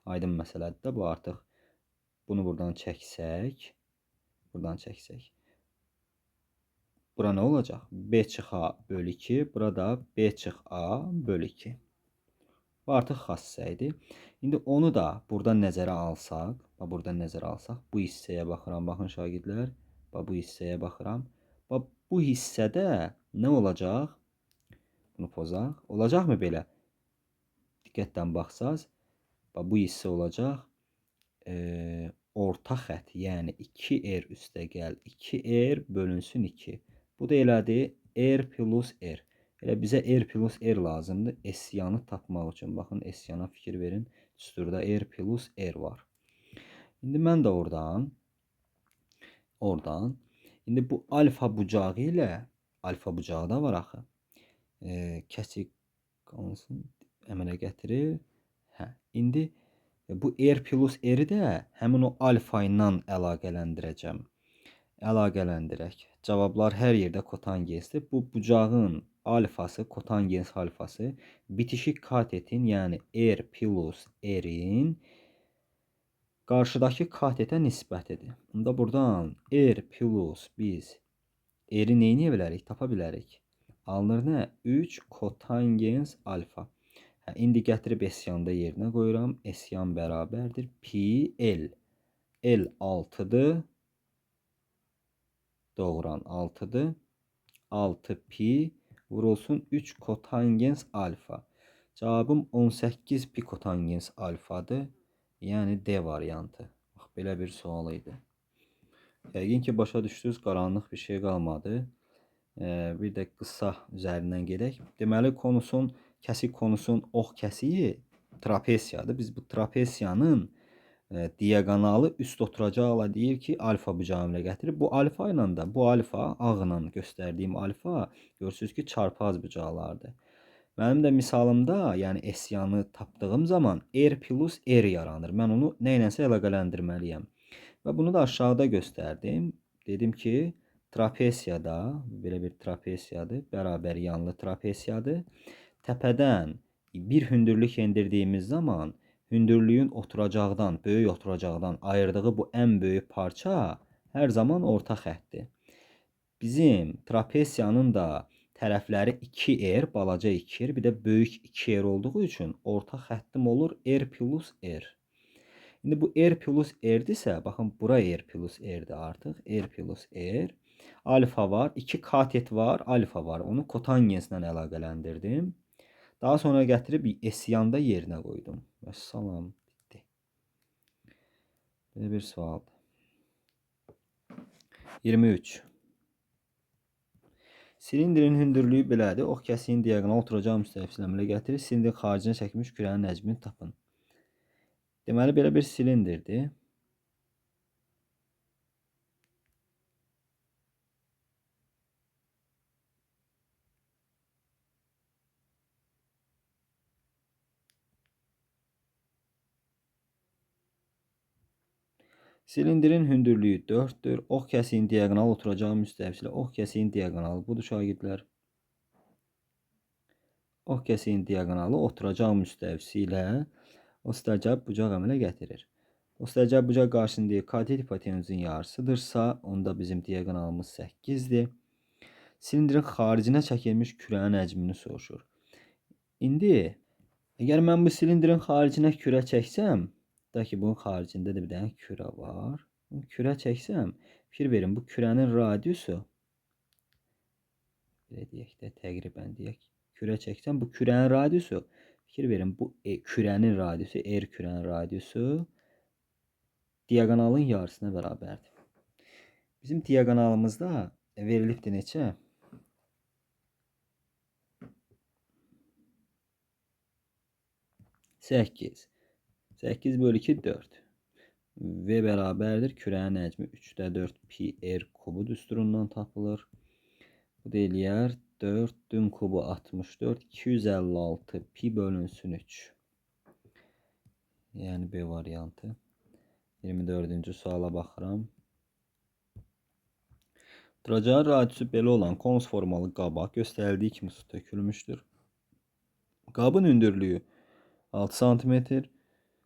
Aydın məsələdir də bu artıq. Bunu buradan çəksək, buradan çəksək. Bura nə olacaq? B çıx A bölü 2, burada B çıx A bölü 2. Bu artıq xassə idi. İndi onu da buradan nəzərə alsaq, bax buradan nəzərə alsaq, bu hissəyə baxıram, baxın şagirdlər, bax bu hissəyə baxıram. Bax bu hissədə nə olacaq? Bunu pozaq. Olacaqmı belə? Diqqətlə baxsaz, bax bu hissə olacaq orta xətt, yəni 2R üstəgəl 2R bölünsün 2. Bu da elədir R plus R. Elə bizə R plus R lazımdır S-yanı tapmaq üçün. Baxın, S-yana fikir verin. Düsturda R plus R var. İndi mən də oradan indi bu alfa bucağı ilə, alfa bucağı da var axı. Kəsik qalsın, əmələ gətirir. Hə, indi bu R plus R-i də həmin o alfa ilə əlaqələndirəcəm. Əlaqələndirək. Cavablar hər yerdə kotangensdir. Bu bucağın alfası, kotangens alfası bitişik katetin, yəni R plus R-in qarşıdakı katetə nisbətidir. Onda buradan R plus biz R-i nə edə bilərik? Tapa bilərik. Alınır nə? 3 kotangens alfa. Hə, indi gətirib S-yanda yerinə qoyuram. S-yan bərabərdir. Pi L. L 6-dır. Doğuran 6-dır. 6 pi vurulsun 3 kotangens alfa. Cavabım 18 pi kotangens alfadır. Yəni D variantı. Bax, belə bir sual idi. Yəqin ki, başa düşdünüz, qaranlıq bir şey qalmadı. Bir də qısa üzərindən gedək. Deməli, konusun, kəsik konusun ox kəsiyi trapesiyadır. Biz bu trapesiyanın diaqonalı üst oturacaqla deyir ki, alfa bucağı əmələ gətirir. Bu alfa ilə də, bu alfa, ağ ilə göstərdiyim alfa, görürsünüz ki, çarpaz bucaqlardır. Mənim də misalımda, yəni S-yanı tapdığım zaman R plus R yaranır. Mən onu nə iləsə əlaqələndirməliyəm. Və bunu da aşağıda göstərdim. Dedim ki, trapesiyada, belə bir trapesiyadır, bərabər yanlı trapesiyadır. Təpədən bir hündürlük endirdiyimiz zaman hündürlüyün oturacaqdan, böyük oturacaqdan ayırdığı bu ən böyük parça hər zaman orta xəttdir. Bizim trapesiyanın da tərəfləri 2R, balaca 2R, bir də böyük 2R olduğu üçün orta xəttim olur R plus R. İndi bu R plus R-dirsə, baxın bura R plus R-dir artıq. R plus R. Alfa var, 2 katet var, alfa var. Onu kotangenslə əlaqələndirdim. Daha sonra gətirib S-yanda yerinə qoydum. Vəssalam, bitdi. Belə bir sualdır. 23. Silindrin hündürlüyü belədir. Ox kəsiyin diaqonal oturacaq müstəvisi əmələ gətirir. Silindrin xaricinə çəkilmiş kürənin həcmini tapın. Deməli, belə bir silindirdir. Silindrin hündürlüyü 4-dür. Ox kəsiyin diaqonal oturacaq müstəvisi ilə ox kəsiyin diaqonalı budur şagirdlər. Ox kəsiyin diaqonalı oturacaq müstəvisi ilə o üstəgəl bucaq əmələ gətirir. O üstəgəl bucaq qarşısında deyir, katet hipotenuzun yarısıdırsa, onda bizim diaqonalımız 8-dir. Silindrin xaricinə çəkilmiş kürənin həcmini soruşur. İndi, əgər mən bu silindrin xaricinə kürə çəksəm, da ki, bunun xaricində də bir dənə kürə var. Kürə çəksəm, fikir verin, bu kürənin radiusu, belə deyək də, təqribən deyək, kürə çəksəm, bu kürənin radiusu, fikir verin, bu kürənin radiusu, R kürənin radiusu diaqonalın yarısına bərabərdir. Bizim diaqonalımızda verilibdir neçə? 8. 8 bölü 2, 4. V bərabərdir. Kürənin həcmi 3-də 4 pi r kubu düsturundan tapılır. Bu da eləyər 4-ün kubu 64, 256 pi bölünsün 3. Yəni B variantı. 24-cü suala baxıram. Oturacağın radiusu belə olan konus formalı qaba göstərildiyi kimi su tökülmüşdür. Qabın hündürlüyü 6 sm,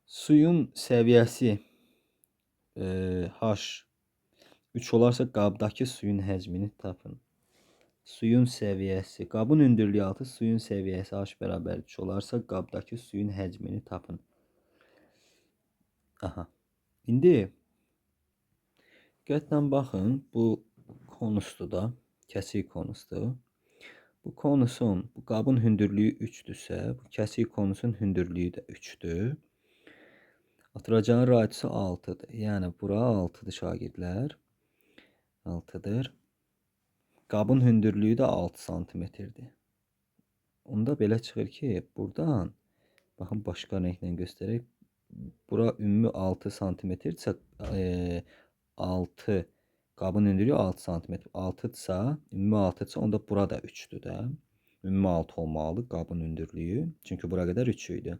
suyun səviyyəsi H 3 olarsa qabdakı suyun həcmini tapın. Suyun səviyyəsi, qabın hündürlüyü 6, suyun səviyyəsi H bərabər 3 olarsa qabdakı suyun həcmini tapın. Aha. İndi diqqətlə baxın, bu konusdur da, kəsik konusdur. Bu konusun, bu qabın hündürlüyü 3-dürsə, bu kəsik konusun hündürlüyü də 3-dür. Oturacağın radiusu 6-dır. Yəni bura 6-dır şagirdlər. 6-dır. Qabın hündürlüyü də 6 santimetrdir. Onda belə çıxır ki, buradan, baxın başqa rənglə göstərək, bura ümumi 6 santimetrdirsə, 6 qabın hündürlüyü 6 santimetr. 6-dırsa, ümumi 6-dırsa, onda bura da 3-dür də. Ümumi 6 olmalıdır qabın hündürlüyü. Çünki bura qədər 3 idi.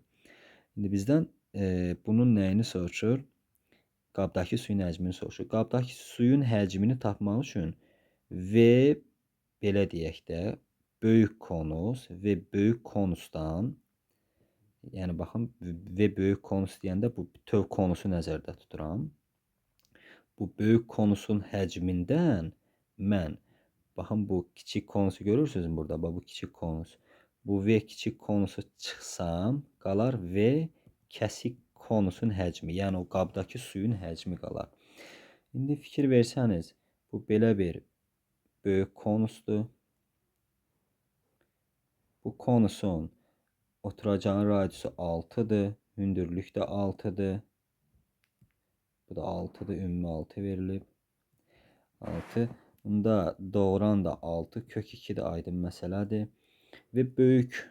İndi bizdən bunun nəyini soruşur? Qabdakı suyun həcmini soruşur. Qabdakı suyun həcmini tapmaq üçün V, belə deyək də, böyük konus və böyük konusdan, yəni baxın, V böyük konus deyəndə bu bütöv konusu nəzərdə tuturam. Bu böyük konusun həcmindən mən, baxın bu kiçik konusu görürsünüz burada, bax bu kiçik konus. Bu V kiçik konusu çıxsam, qalar V kəsik konusun həcmi, yəni o qabdakı suyun həcmi qalar. İndi fikir versəniz, bu belə bir böyük konusdur. Bu konusun oturacağın radiusu 6-dır, hündürlük də 6-dır. Bu da 6-dır, ümumi 6 verilib. 6. Bunda doğran da 6, kök 2 də aydın məsələdir. Və böyük,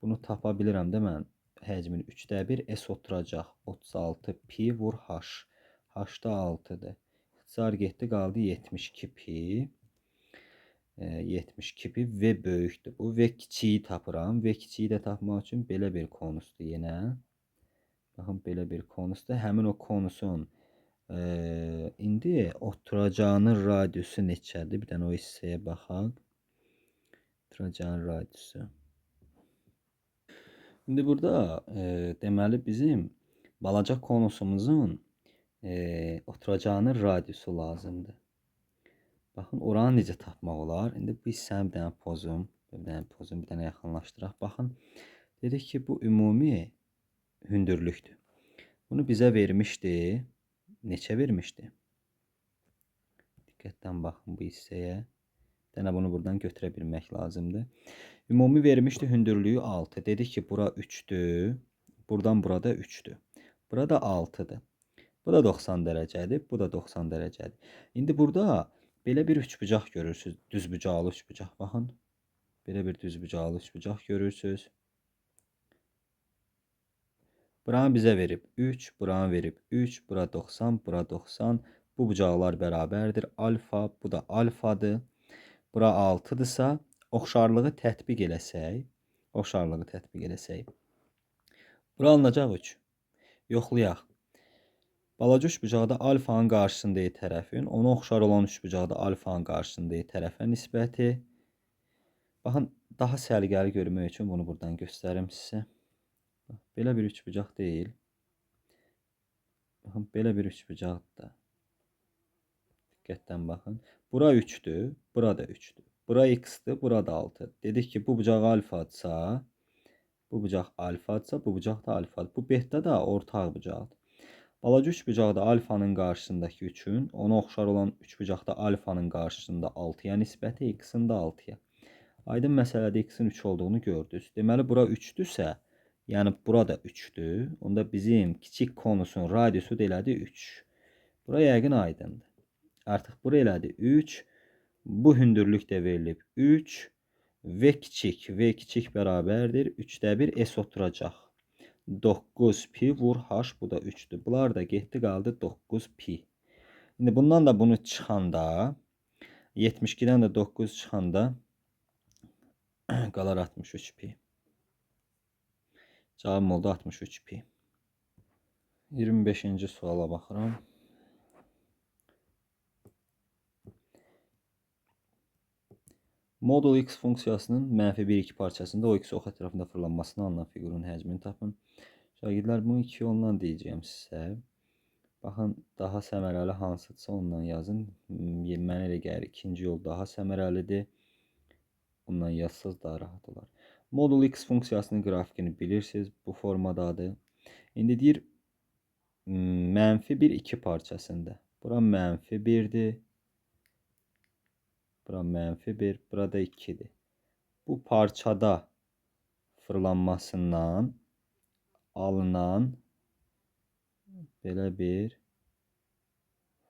bunu tapa bilirəm də mən, həcmini 3-də 1, S oturacaq 36 pi vur H. H da 6-dır. İxtisar getdi, qaldı 72 pi. 72 pi V böyükdür bu. V kiçiyi tapıram. V kiçiyi də tapmaq üçün belə bir konusdur yenə. Baxın, belə bir konusdur. Həmin o konusun indi oturacağının radiusu neçədir? Bir dənə o hissəyə baxaq. Oturacağın radiusu. İndi burada deməli bizim balaca konusumuzun oturacağının radiusu lazımdır. Baxın, oranı necə tapmaq olar? İndi bu hissəni bir dənə pozum, bir dənə yaxınlaşdıraq. Baxın, dedik ki, bu ümumi hündürlükdür. Bunu bizə vermişdi. Neçə vermişdi? Diqqətlə baxın bu hissəyə. Bir dənə bunu buradan götürə bilmək lazımdır. Ümumi vermişdi hündürlüyü 6. Dedik ki, bura 3-dür. Buradan burada 3-dür. Burada 6-dır. Bu da 90 dərəcədir. Bu da 90 dərəcədir. İndi burada belə bir üçbucaq görürsünüz. Düzbucaqlı üçbucaq. Baxın. Belə bir düzbucaqlı üçbucaq görürsünüz. Buranı bizə verib 3, buranı verib 3, bura 90, bura 90. Bu bucaqlar bərabərdir. Alfa, bu da alfadır. Bura 6-dırsa, oxşarlığı tətbiq eləsək, Bura alınacaq 3. Yoxlayaq. Balaca üçbucaqda alfanın qarşısındakı tərəfin, ona oxşar olan üçbucaqda alfanın qarşısındakı tərəfə nisbəti. Baxın, daha səliqəli görmək üçün bunu buradan göstərim sizə. Bax, belə bir üçbucaq deyil. Baxın, belə bir üçbucaqdır da. Diqqətlə baxın. Bura 3-dür, bura da 3-dür. Bura x-dir, bura da 6. Dedik ki, bu bucaq alfadırsa, bu bucaq alfadırsa, bu bucaq da alfadır. Bu beta da ortaq bucaqdır. Balaca üçbucaq da alfanın qarşısındakı 3-ün, ona oxşar olan üçbucaq da alfanın qarşısında 6-ya nisbəti, x-in də 6-ya. Aydın məsələdə x-in 3 olduğunu gördünüz. Deməli, bura 3-dürsə, yəni bura da 3-dür. Onda bizim kiçik konusun radiusu da elədi 3. Bura yəqin aydındır. Artıq bura elədi 3. Bu hündürlük də verilib 3. V kiçik, V kiçik bərabərdir. 3-də 1 S oturacaq. 9 pi vur H, bu da 3-dür. Bunlar da getdi, qaldı 9 pi. İndi bundan da bunu çıxanda, 72-dən də 9 çıxanda qalar 63 pi. Cavabım oldu 63 pi. 25-ci suala baxıram. Modul x funksiyasının mənfi 1-2 parçasında o x ox ətrafında fırlanmasını alınan fiqurun həcmini tapın. Şagirdlər, bunu iki yolla deyəcəyəm sizə. Baxın, daha səmərəli hansıdırsa ondan yazın. Mənə elə gəlir, ikinci yol daha səmərəlidir. Ondan yazsaz daha rahat olar. Modul x funksiyasının qrafikini bilirsiniz. Bu formadadır. İndi deyir, mənfi 1-2 parçasında. Bura mənfi 1-dir. Bura mənfi 1, burada 2-dir. Bu parçada fırlanmasından alınan belə bir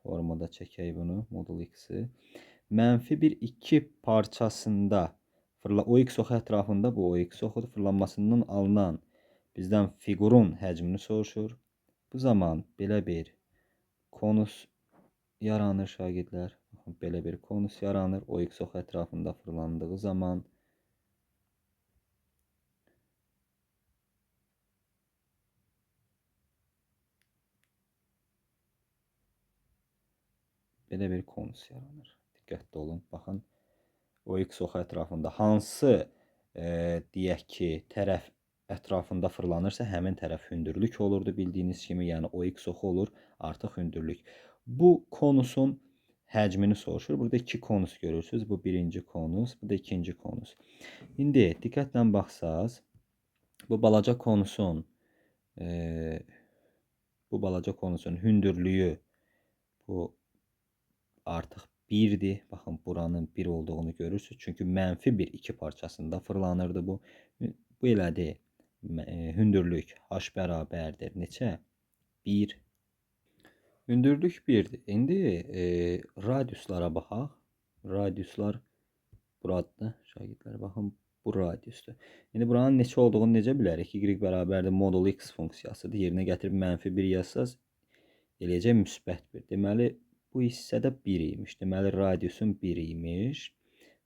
formada çəkək bunu, modul x-i. Mənfi 1, 2 parçasında o x oxu ətrafında bu o x oxudur. Fırlanmasından alınan bizdən fiqurun həcmini soruşur. Bu zaman belə bir konus yaranır şagirdlər. Baxın, belə bir konus yaranır. O x oxu ətrafında fırlandığı zaman belə bir konus yaranır. Diqqətli olun. Baxın, o x oxu ətrafında hansı deyək ki, tərəf ətrafında fırlanırsa, həmin tərəf hündürlük olurdu bildiyiniz kimi. Yəni o x oxu olur, artıq hündürlük. Bu konusun həcmini soruşur. Burada iki konus görürsünüz. Bu birinci konus, bu da ikinci konus. İndi diqqətlə baxsaz, bu balaca konusun hündürlüyü bu artıq 1-dir. Baxın, buranın 1 olduğunu görürsünüz. Çünki mənfi 1 2 parçasında fırlanırdı bu. Bu elədi. Hündürlük h bərabərdir. Neçə? 1. Hündürlük 1-dir. İndi radiuslara baxaq. Radiuslar buradır. Şagirdlər, baxın, bu radiusdur. İndi buranın neçə olduğunu necə bilərik? Y bərabərdir modul x funksiyasıdır. Yerinə gətirib mənfi 1 yazsaz, eləyəcək müsbət 1. Deməli, bu hissədə 1 imiş. Deməli, radiusun 1 imiş.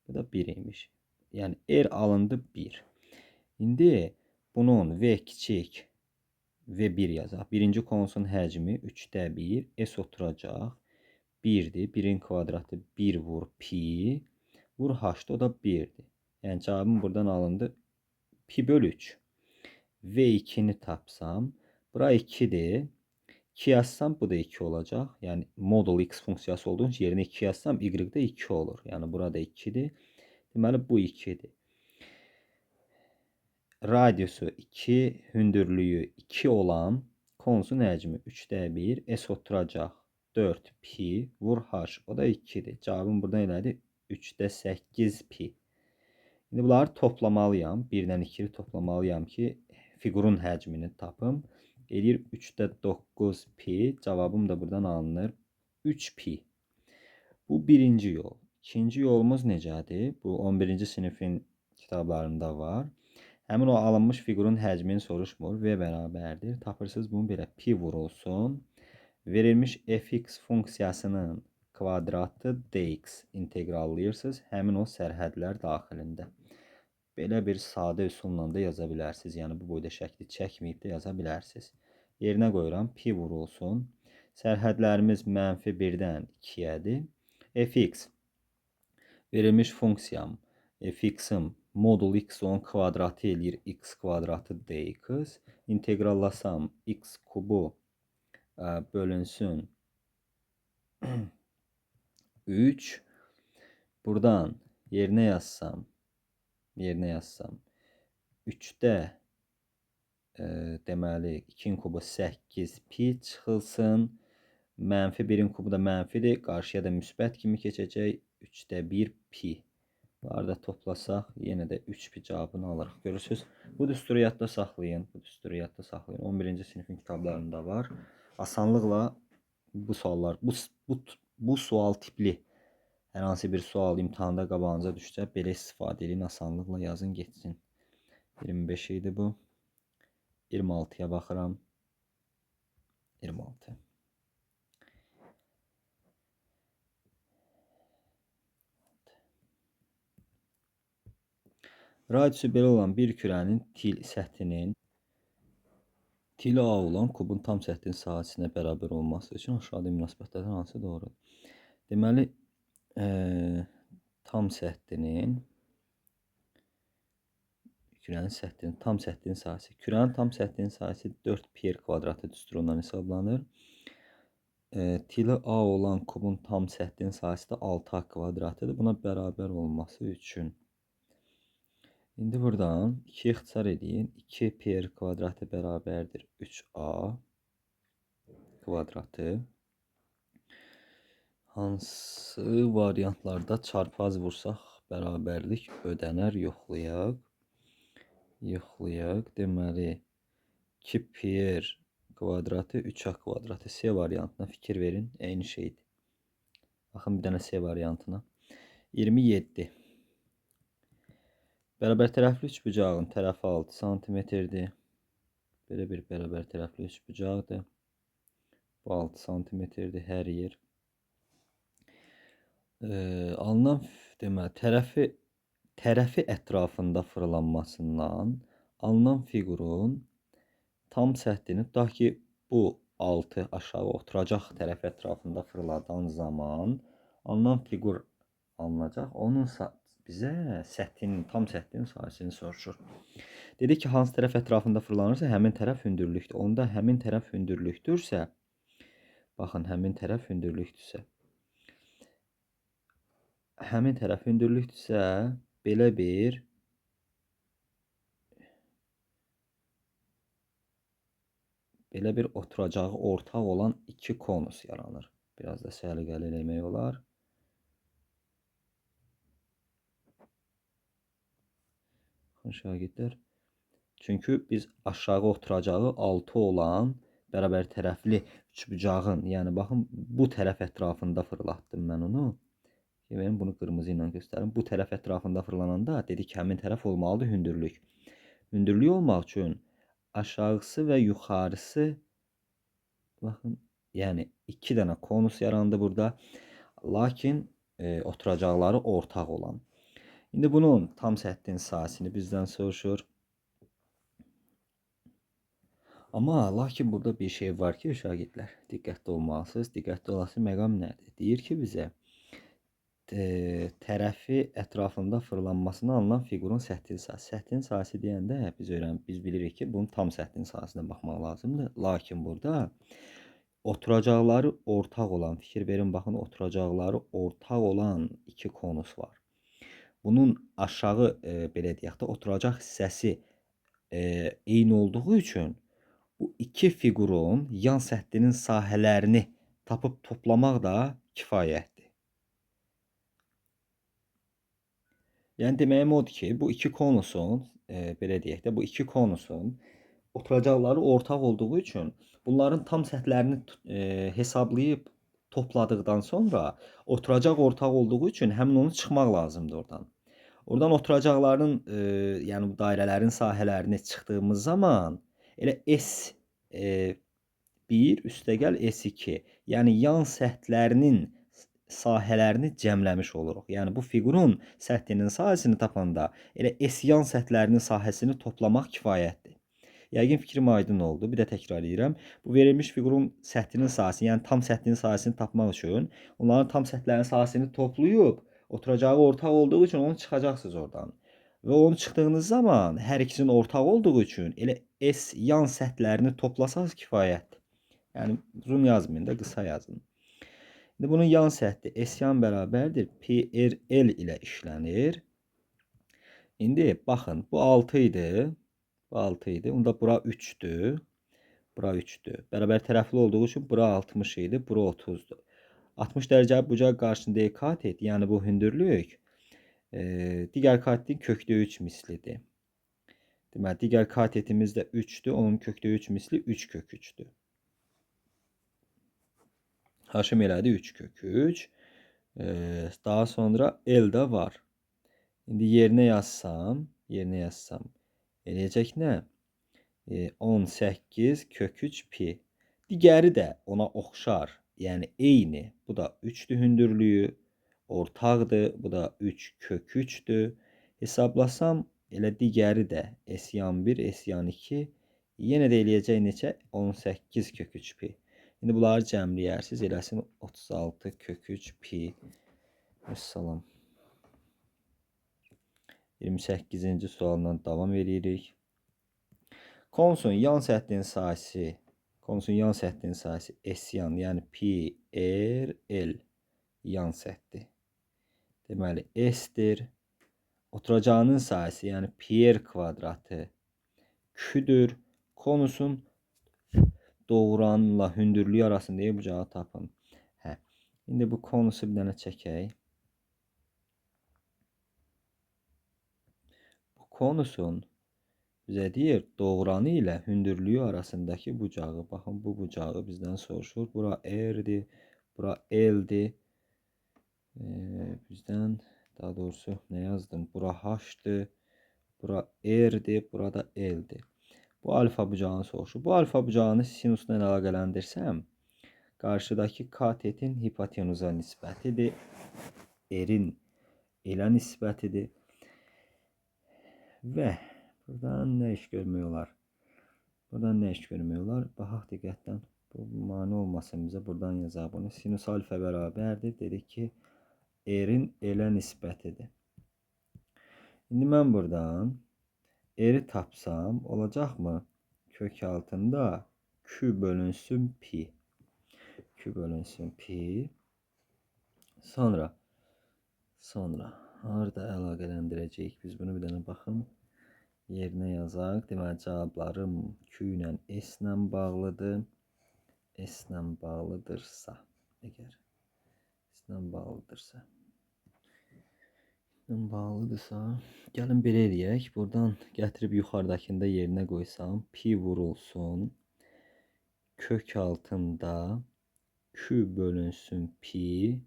Bu da 1 imiş. Yəni, R alındı 1. İndi bunun V kiçik V1 yazaq. Birinci konusun həcmi 3-də 1. S oturacaq. 1-dir. 1-in kvadratı 1 vur pi. Vur h-da, o da 1-dir. Yəni, cavabım buradan alındı. Pi bölü 3. V2-ni tapsam, bura 2-dir. 2 yazsam, bu da 2 olacaq. Yəni, modul x funksiyası olduğu üçün yerinə 2 yazsam, y də 2 olur. Yəni, burada 2-dir. Deməli, bu 2-dir. Radiusu 2, hündürlüyü 2 olan konusun həcmi 3-də 1, S oturacaq 4 pi, vur h, o da 2-dir. Cavabım buradan elədi 3-də 8 pi. İndi bunları toplamalıyam. 1-dən 2-ni toplamalıyam ki, fiqurun həcmini tapım. Eləyir 3-də 9 pi. Cavabım da buradan alınır 3 pi. Bu birinci yol. İkinci yolumuz necədir? Bu 11-ci sinifin kitablarında var. Həmin o alınmış fiqurun həcmini soruşmur. V bərabərdir. Tapırsınız bunu belə pi vurulsun. Verilmiş fx funksiyasının kvadratı dx inteqrallayırsınız. Həmin o sərhədlər daxilində. Belə bir sadə üsulla da yaza bilərsiniz. Yəni bu boyda şəkli çəkməyib də yaza bilərsiniz. Yerinə qoyuram. Pi vurulsun. Sərhədlərimiz mənfi 1-dən 2-yədir. Fx verilmiş funksiyam fx-im modul x onun kvadratı eləyir x kvadratı dx. İnteqrallasam x kubu bölünsün 3. Buradan Yerinə yazsam, 3-də deməli 2-nin kubu 8 pi çıxılsın. Mənfi 1-in kubu da mənfidir. Qarşıya da müsbət kimi keçəcək. 3-də 1 pi. Bunları da toplasaq, yenə də 3 pi cavabını alırıq. Görürsünüz, bu düsturu yadda saxlayın. 11-ci sinifin kitablarında var. Asanlıqla bu suallar, bu sual tipli hər hansı bir sual imtahanda qabağınıza düşsə, belə istifadə edin, asanlıqla yazın, getsin. 25 idi bu. 26-ya baxıram. 26. Radiusu belə olan bir kürənin til səthinin tili A olan kubun tam səthinin sahəsinə bərabər olması üçün aşağıda münasibətlərdən hansı doğrudur? Deməli, tam səthinin kürənin səthinin tam səthinin sahəsi. Kürənin tam səthinin sahəsi 4 pi r kvadratı düsturundan hesablanır. Tili A olan kubun tam səthinin sahəsi də 6A kvadratıdır. Buna bərabər olması üçün. İndi buradan 2-yi ixtisar edin. 2 pi r kvadratı bərabərdir 3A kvadratı. Hansı variantlarda çarpaz vursaq bərabərlik ödənər? Yoxlayaq. Yoxlayaq. Deməli, 2 pi r kvadratı 3A kvadratı. C variantına fikir verin. Eyni şeydir. Baxın bir dənə C variantına. 27. Bərabər tərəfli üçbucağın tərəfi 6 santimetrdir. Belə bir bərabər tərəfli üçbucaqdır. Bu 6 santimetrdir hər yer. Alınan deməli tərəfi ətrafında fırlanmasından alınan fiqurun tam səthini, tutaq ki, bu 6 aşağı oturacaq tərəfi ətrafında fırladan zaman alınan fiqur alınacaq. Onun bizə səthinin, tam səthinin sahəsini soruşur. Dedi ki, hansı tərəf ətrafında fırlanırsa, həmin tərəf hündürlükdür. Onda həmin tərəf hündürlükdürsə, baxın, həmin tərəf hündürlükdürsə, həmin tərəf hündürlükdürsə, belə bir oturacağı ortaq olan iki konus yaranır. Biraz da səliqəli eləmək olar. Baxın şagirdlər. Çünki biz aşağı oturacağı 6 olan bərabər tərəfli üçbucağın, yəni baxın bu tərəf ətrafında fırlatdım mən onu. Mən bunu qırmızı ilə göstərim. Bu tərəf ətrafında fırlananda dedik ki, həmin tərəf olmalıdır hündürlük. Hündürlük olmaq üçün aşağısı və yuxarısı, baxın, yəni 2 dənə konus yarandı burada. Lakin oturacaqları ortaq olan. İndi bunun tam səthinin sahəsini bizdən soruşur. Amma lakin burada bir şey var ki, şagirdlər, diqqətli olmalısınız. Diqqətli olası məqam nədir? Deyir ki, bizə tərəfi ətrafında fırlanmasına alınan fiqurun səthinin sahəsi. Səthinin sahəsi deyəndə biz bilirik ki, bunun tam səthinin sahəsinə baxmaq lazımdır. Lakin burada oturacaqları ortaq olan, fikir verin, baxın, oturacaqları ortaq olan iki konus var. Bunun aşağı, belə deyək də, oturacaq hissəsi eyni olduğu üçün bu iki fiqurun yan səthinin sahələrini tapıb toplamaq da kifayətdir. Yəni deməyim odur ki, bu iki konusun, belə deyək də, bu iki konusun oturacaqları ortaq olduğu üçün bunların tam səthlərini hesablayıb topladıqdan sonra oturacaq ortaq olduğu üçün həmin onu çıxmaq lazımdır oradan. Oradan oturacaqların, yəni bu dairələrin sahələrini çıxdığımız zaman elə S1 üstəgəl S2, yəni yan səthlərinin sahələrini cəmləmiş oluruq. Yəni bu fiqurun səthinin sahəsini tapanda elə S yan səthlərinin sahəsini toplamaq kifayətdir. Yəqin fikrim aydın oldu. Bir də təkrar edirəm. Bu verilmiş fiqurun səthinin sahəsini, yəni tam səthinin sahəsini tapmaq üçün onların tam səthlərinin sahəsini toplayıb oturacağı ortaq olduğu üçün onu çıxacaqsınız oradan. Və onu çıxdığınız zaman hər ikisinin ortaq olduğu üçün elə S yan səthlərini toplasanız kifayətdir. Yəni uzun yazmayın da, qısa yazın. İndi bunun yan səthi S yan bərabərdir. PRL ilə işlənir. İndi baxın, bu 6 idi. Bu 6 idi. Onda bura 3-dür. Bura 3-dür. Bərabər tərəfli olduğu üçün bura 60 idi, bura 30-dur. 60 dərəcə bucaq qarşısında katet, yəni bu hündürlük digər katetin kökdə 3 mislidir. Deməli, digər katetimiz də 3-dür. Onun kökdə 3 misli 3 kök 3-dür. Haşim elədi 3 kök 3. Daha sonra L də var. İndi yerinə yazsam, eləyəcək nə? 18 kök 3 pi. Digəri də ona oxşar, yəni eyni. Bu da 3-dür hündürlüyü, ortaqdır. Bu da 3 kök 3-dür. Hesablasam, elə digəri də S yan 1, S yan 2. Yenə də eləyəcək neçə? 18 kök 3 pi. İndi bunları cəmləyərsiniz, eləsin 36 kök 3 pi. Vəssalam. 28-ci sualla davam edirik. Konusun yan səthinin sahəsi, S yan, yəni pi R L yan səthi. Deməli S-dir. Oturacağının sahəsi, yəni pi r kvadratı Q-dür. Konusun doğranla hündürlüyü arasında bucağı tapın. Hə. İndi bu konusu bir dənə çəkək. Bu konusun bizə deyir, doğranı ilə hündürlüyü arasındakı bucağı. Baxın, bu bucağı bizdən soruşur. Bura R-dir, bura L-dir. Bizdən, daha doğrusu nə yazdım? Bura H-dır, bura R-dir, bura da L-dir. Bu alfa bucağını soruşur. Bu alfa bucağını sinusla əlaqələndirsəm, qarşıdakı katetin hipotenuza nisbətidir. R-in elə nisbətidir. Və buradan nə iş görmək olar? Baxaq diqqətlə. Bu mane olmasın bizə. Buradan yazaq bunu. Sinus alfa bərabərdir. Dedik ki, R-in elə nisbətidir. İndi mən buradan R-i tapsam, olacaqmı? Kök altında Q bölünsün pi. Q bölünsün pi. Sonra harada əlaqələndirəcəyik? Biz bunu bir dənə baxım. Yerinə yazaq. Deməli, cavablarım Q ilə S ilə bağlıdır. S ilə bağlıdırsa, əgər S ilə bağlıdırsa, gəlin belə eləyək. Buradan gətirib yuxarıdakını da yerinə qoysam, pi vurulsun, kök altında Q bölünsün pi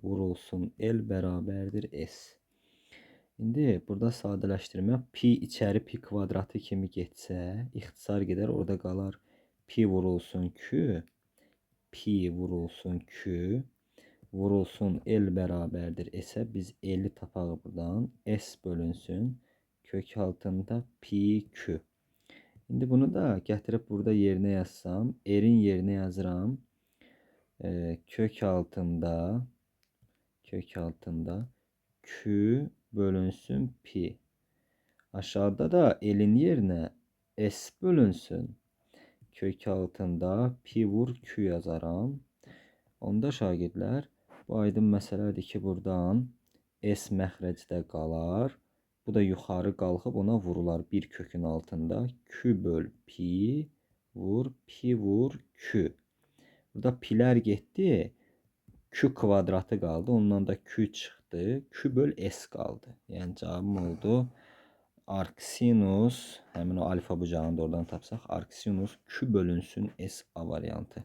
vurulsun L bərabərdir S. İndi burada sadələşdirmə pi içəri pi kvadratı kimi getsə, ixtisar gedər, orada qalar pi vurulsun Q, pi vurulsun Q, vurulsun L bərabərdir S-ə. Biz L-i tapaq buradan. S bölünsün kök altında pi Q. İndi bunu da gətirib burada yerinə yazsam, R-in yerinə yazıram. Kök altında Q bölünsün pi. Aşağıda da L-in yerinə S bölünsün. Kök altında pi vur Q yazaram. Onda şagirdlər, bu aydın məsələdir ki, buradan S məxrəcdə qalar. Bu da yuxarı qalxıb ona vurular bir kökün altında. Q böl pi vur pi vur Q. Burada pilər getdi. Q kvadratı qaldı. Ondan da Q çıxdı. Q böl S qaldı. Yəni cavabım oldu. Arksinus, həmin o alfa bucağını da oradan tapsaq, arksinus Q bölünsün S A variantı.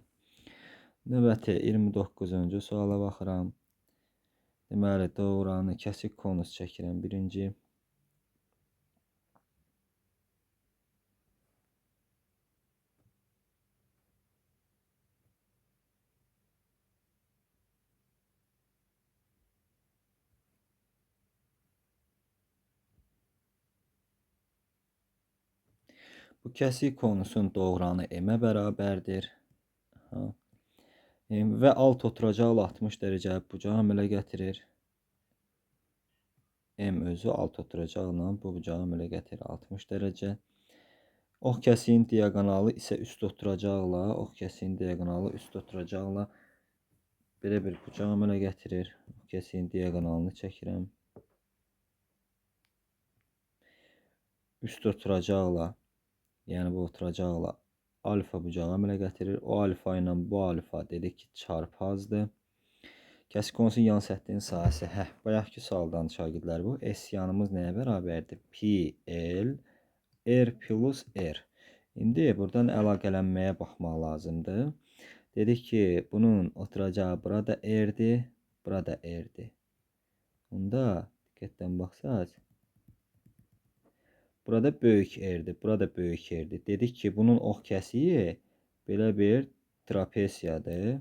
Növbəti 29-cu suala baxıram. Deməli, doğranı kəsik konus çəkirəm. Birinci. Bu kəsik konusun doğranı M-ə bərabərdir. Aha. Və alt oturacaqla 60 dərəcə bucağı əmələ gətirir. M özü alt oturacaqla bu bucağı əmələ gətirir 60 dərəcə. Ox kəsiyin diaqonalı isə üst oturacaqla, Belə bir bucaq əmələ gətirir. Ox kəsiyin diaqonalını çəkirəm. Üst oturacaqla, yəni bu oturacaqla alfa bucağı əmələ gətirir. O alfa ilə bu alfa dedik ki, çarpazdır. Kəsik konusun yan səthinin sahəsi. Bayaqki sualdan şagirdlər bu. S yanımız nəyə bərabərdir? Pi L R plus R. İndi buradan əlaqələnməyə baxmaq lazımdır. Dedik ki, bunun oturacağı burada R-dir, burada R-dir. Onda diqqətlə baxsaq, burada böyük R-dir, burada böyük R-dir. Dedik ki, bunun ox kəsiyi belə bir trapesiyadır.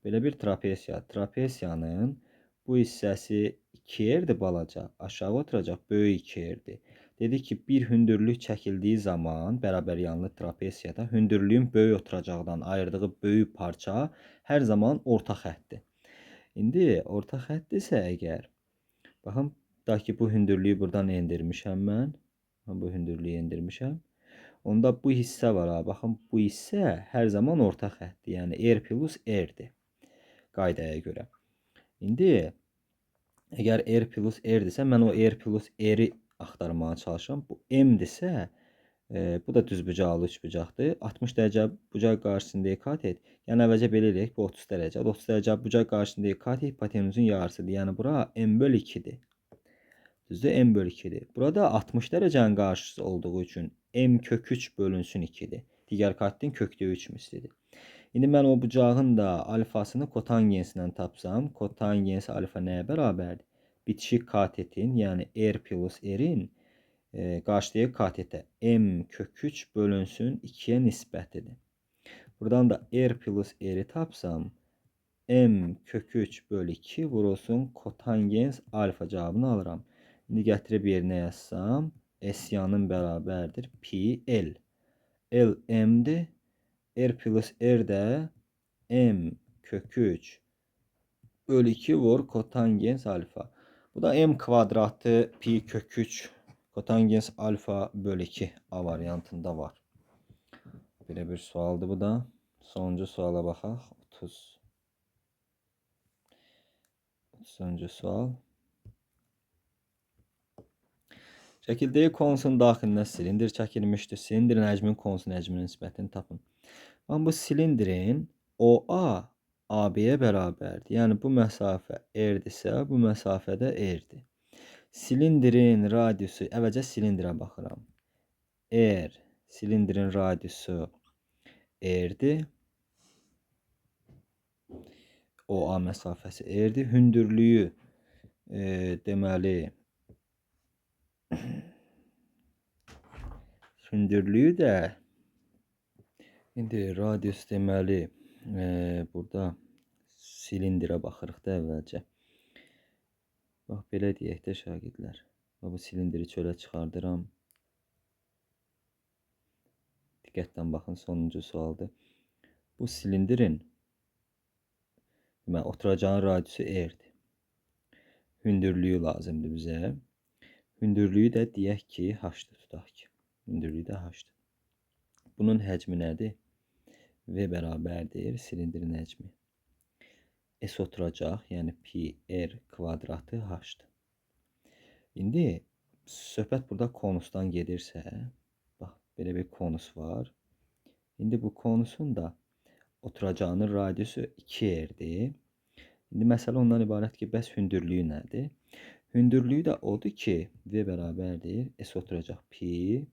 Belə bir trapesiya. Trapesiyanın bu hissəsi 2R-dir balaca, aşağı oturacaq böyük 2R-dir. Dedik ki, bir hündürlük çəkildiyi zaman bərabər yanlı trapesiyada hündürlüyün böyük oturacaqdan ayırdığı böyük parça hər zaman orta xəttdir. İndi orta xəttdirsə əgər, baxın, tutaq ki, bu hündürlüyü buradan endirmişəm mən. Bu hündürlüyü endirmişəm. Onda bu hissə var ha. Baxın, bu hissə hər zaman orta xəttdir. Yəni R plus R-dir qaydaya görə. İndi əgər R plus R-dirsə, mən o R plus R-i axtarmağa çalışıram. Bu M-dirsə, bu da düzbucaqlı üçbucaqdır. 60 dərəcə bucaq qarşısında katet. Yəni əvvəlcə belə eləyək, bu 30 dərəcə. 30 dərəcə bucaq qarşısında katet hipotenuzun yarısıdır. Yəni bura M böl 2-dir. Düzdür, M böl 2-dir. Burada 60 dərəcənin qarşısı olduğu üçün M kök 3 bölünsün 2-dir. Digər katetin kökdə 3 mislidir. İndi mən o bucağın da alfasını kotangensindən tapsam, kotangens alfa nəyə bərabərdir? Bitişik katetin, yəni R plus R-in qarşıdakı katetə M kök 3 bölünsün 2-yə nisbətidir. Buradan da R plus R-i tapsam, M kök 3 böl 2 vurulsun kotangens alfa cavabını alıram. İndi gətirib yerinə yazsam, S yanın bərabərdir pi L. L M-dir. R plus R də M kök 3 böl 2 vur kotangens alfa. Bu da M kvadratı pi kök 3 kotangens alfa böl 2 A variantında var. Belə bir sualdır bu da. Sonuncu suala baxaq. 30. 30-cu sual. Şəkildəki konusun daxilinə silindir çəkilmişdir. Silindirin həcminin konusun həcminin nisbətini tapın. Amma bu silindirin OA AB-yə bərabərdir. Yəni bu məsafə R-dirsə, bu məsafə də R-dir. Silindirin radiusu, əvvəlcə silindirə baxıram. R, silindirin radiusu R-dir. OA məsafəsi R-dir. Hündürlüyü deməli hündürlüyü də indi radius deməli burada silindirə baxırıq da əvvəlcə. Bax belə deyək də şagirdlər. Bax bu silindiri çölə çıxardıram. Diqqətlə baxın, sonuncu sualdır. Bu silindirin deməli oturacağın radiusu R-dir. Hündürlüyü lazımdır bizə. Hündürlüyü də deyək ki, H-dır, tutaq ki. Hündürlüyü də H-dır. Bunun həcmi nədir? V bərabərdir silindirin həcmi. S oturacaq, yəni pi r kvadratı H-dır. İndi söhbət burada konusdan gedirsə, bax belə bir konus var. İndi bu konusun da oturacağının radiusu 2R-dir. İndi məsələ ondan ibarət ki, bəs hündürlüyü nədir? Hündürlüyü də odur ki, V bərabərdir S oturacaq pi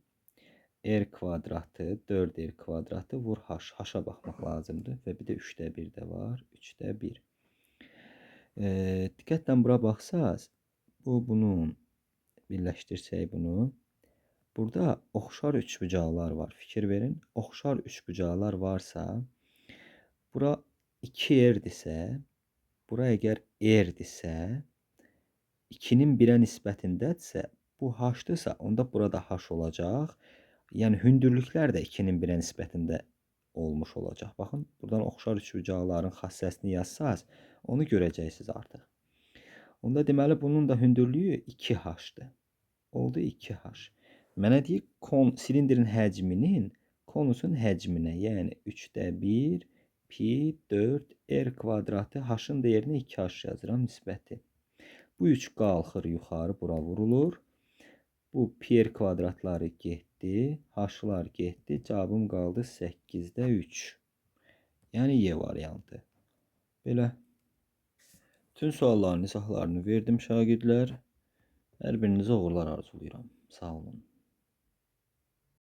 R kvadratı 4R kvadratı vur H. H-a baxmaq lazımdır və bir də 3-də 1 də var. 3-də 1. Diqqətlə bura baxsaz, bu bunun birləşdirsək bunu, burada oxşar üçbucaqlar var. Fikir verin, oxşar üçbucaqlar varsa, bura 2R-dirsə, bura əgər R-dirsə, 2-nin 1-ə nisbətindədirsə, bu H-dırsa, onda burada H olacaq. Yəni hündürlüklər də 2-nin 1-ə nisbətində olmuş olacaq. Baxın, buradan oxşar üçbucaqların xassəsini yazsaz, onu görəcəksiniz artıq. Onda deməli bunun da hündürlüyü 2H-dır. Oldu 2H. Mənə deyir, silindirin həcminin Konusun həcminə, yəni 3-də 1 pi 4 r kvadratı, h-ın dəyərinə 2h yazıram nisbəti. Bu 3 qalxır yuxarı, bura vurulur. Bu pi r kvadratları getdi, h-lar getdi. Cavabım qaldı 8-də 3. Yəni Y variantı. Belə. Bütün sualların izahlarını verdim şagirdlər. Hər birinizə uğurlar arzulayıram. Sağ olun.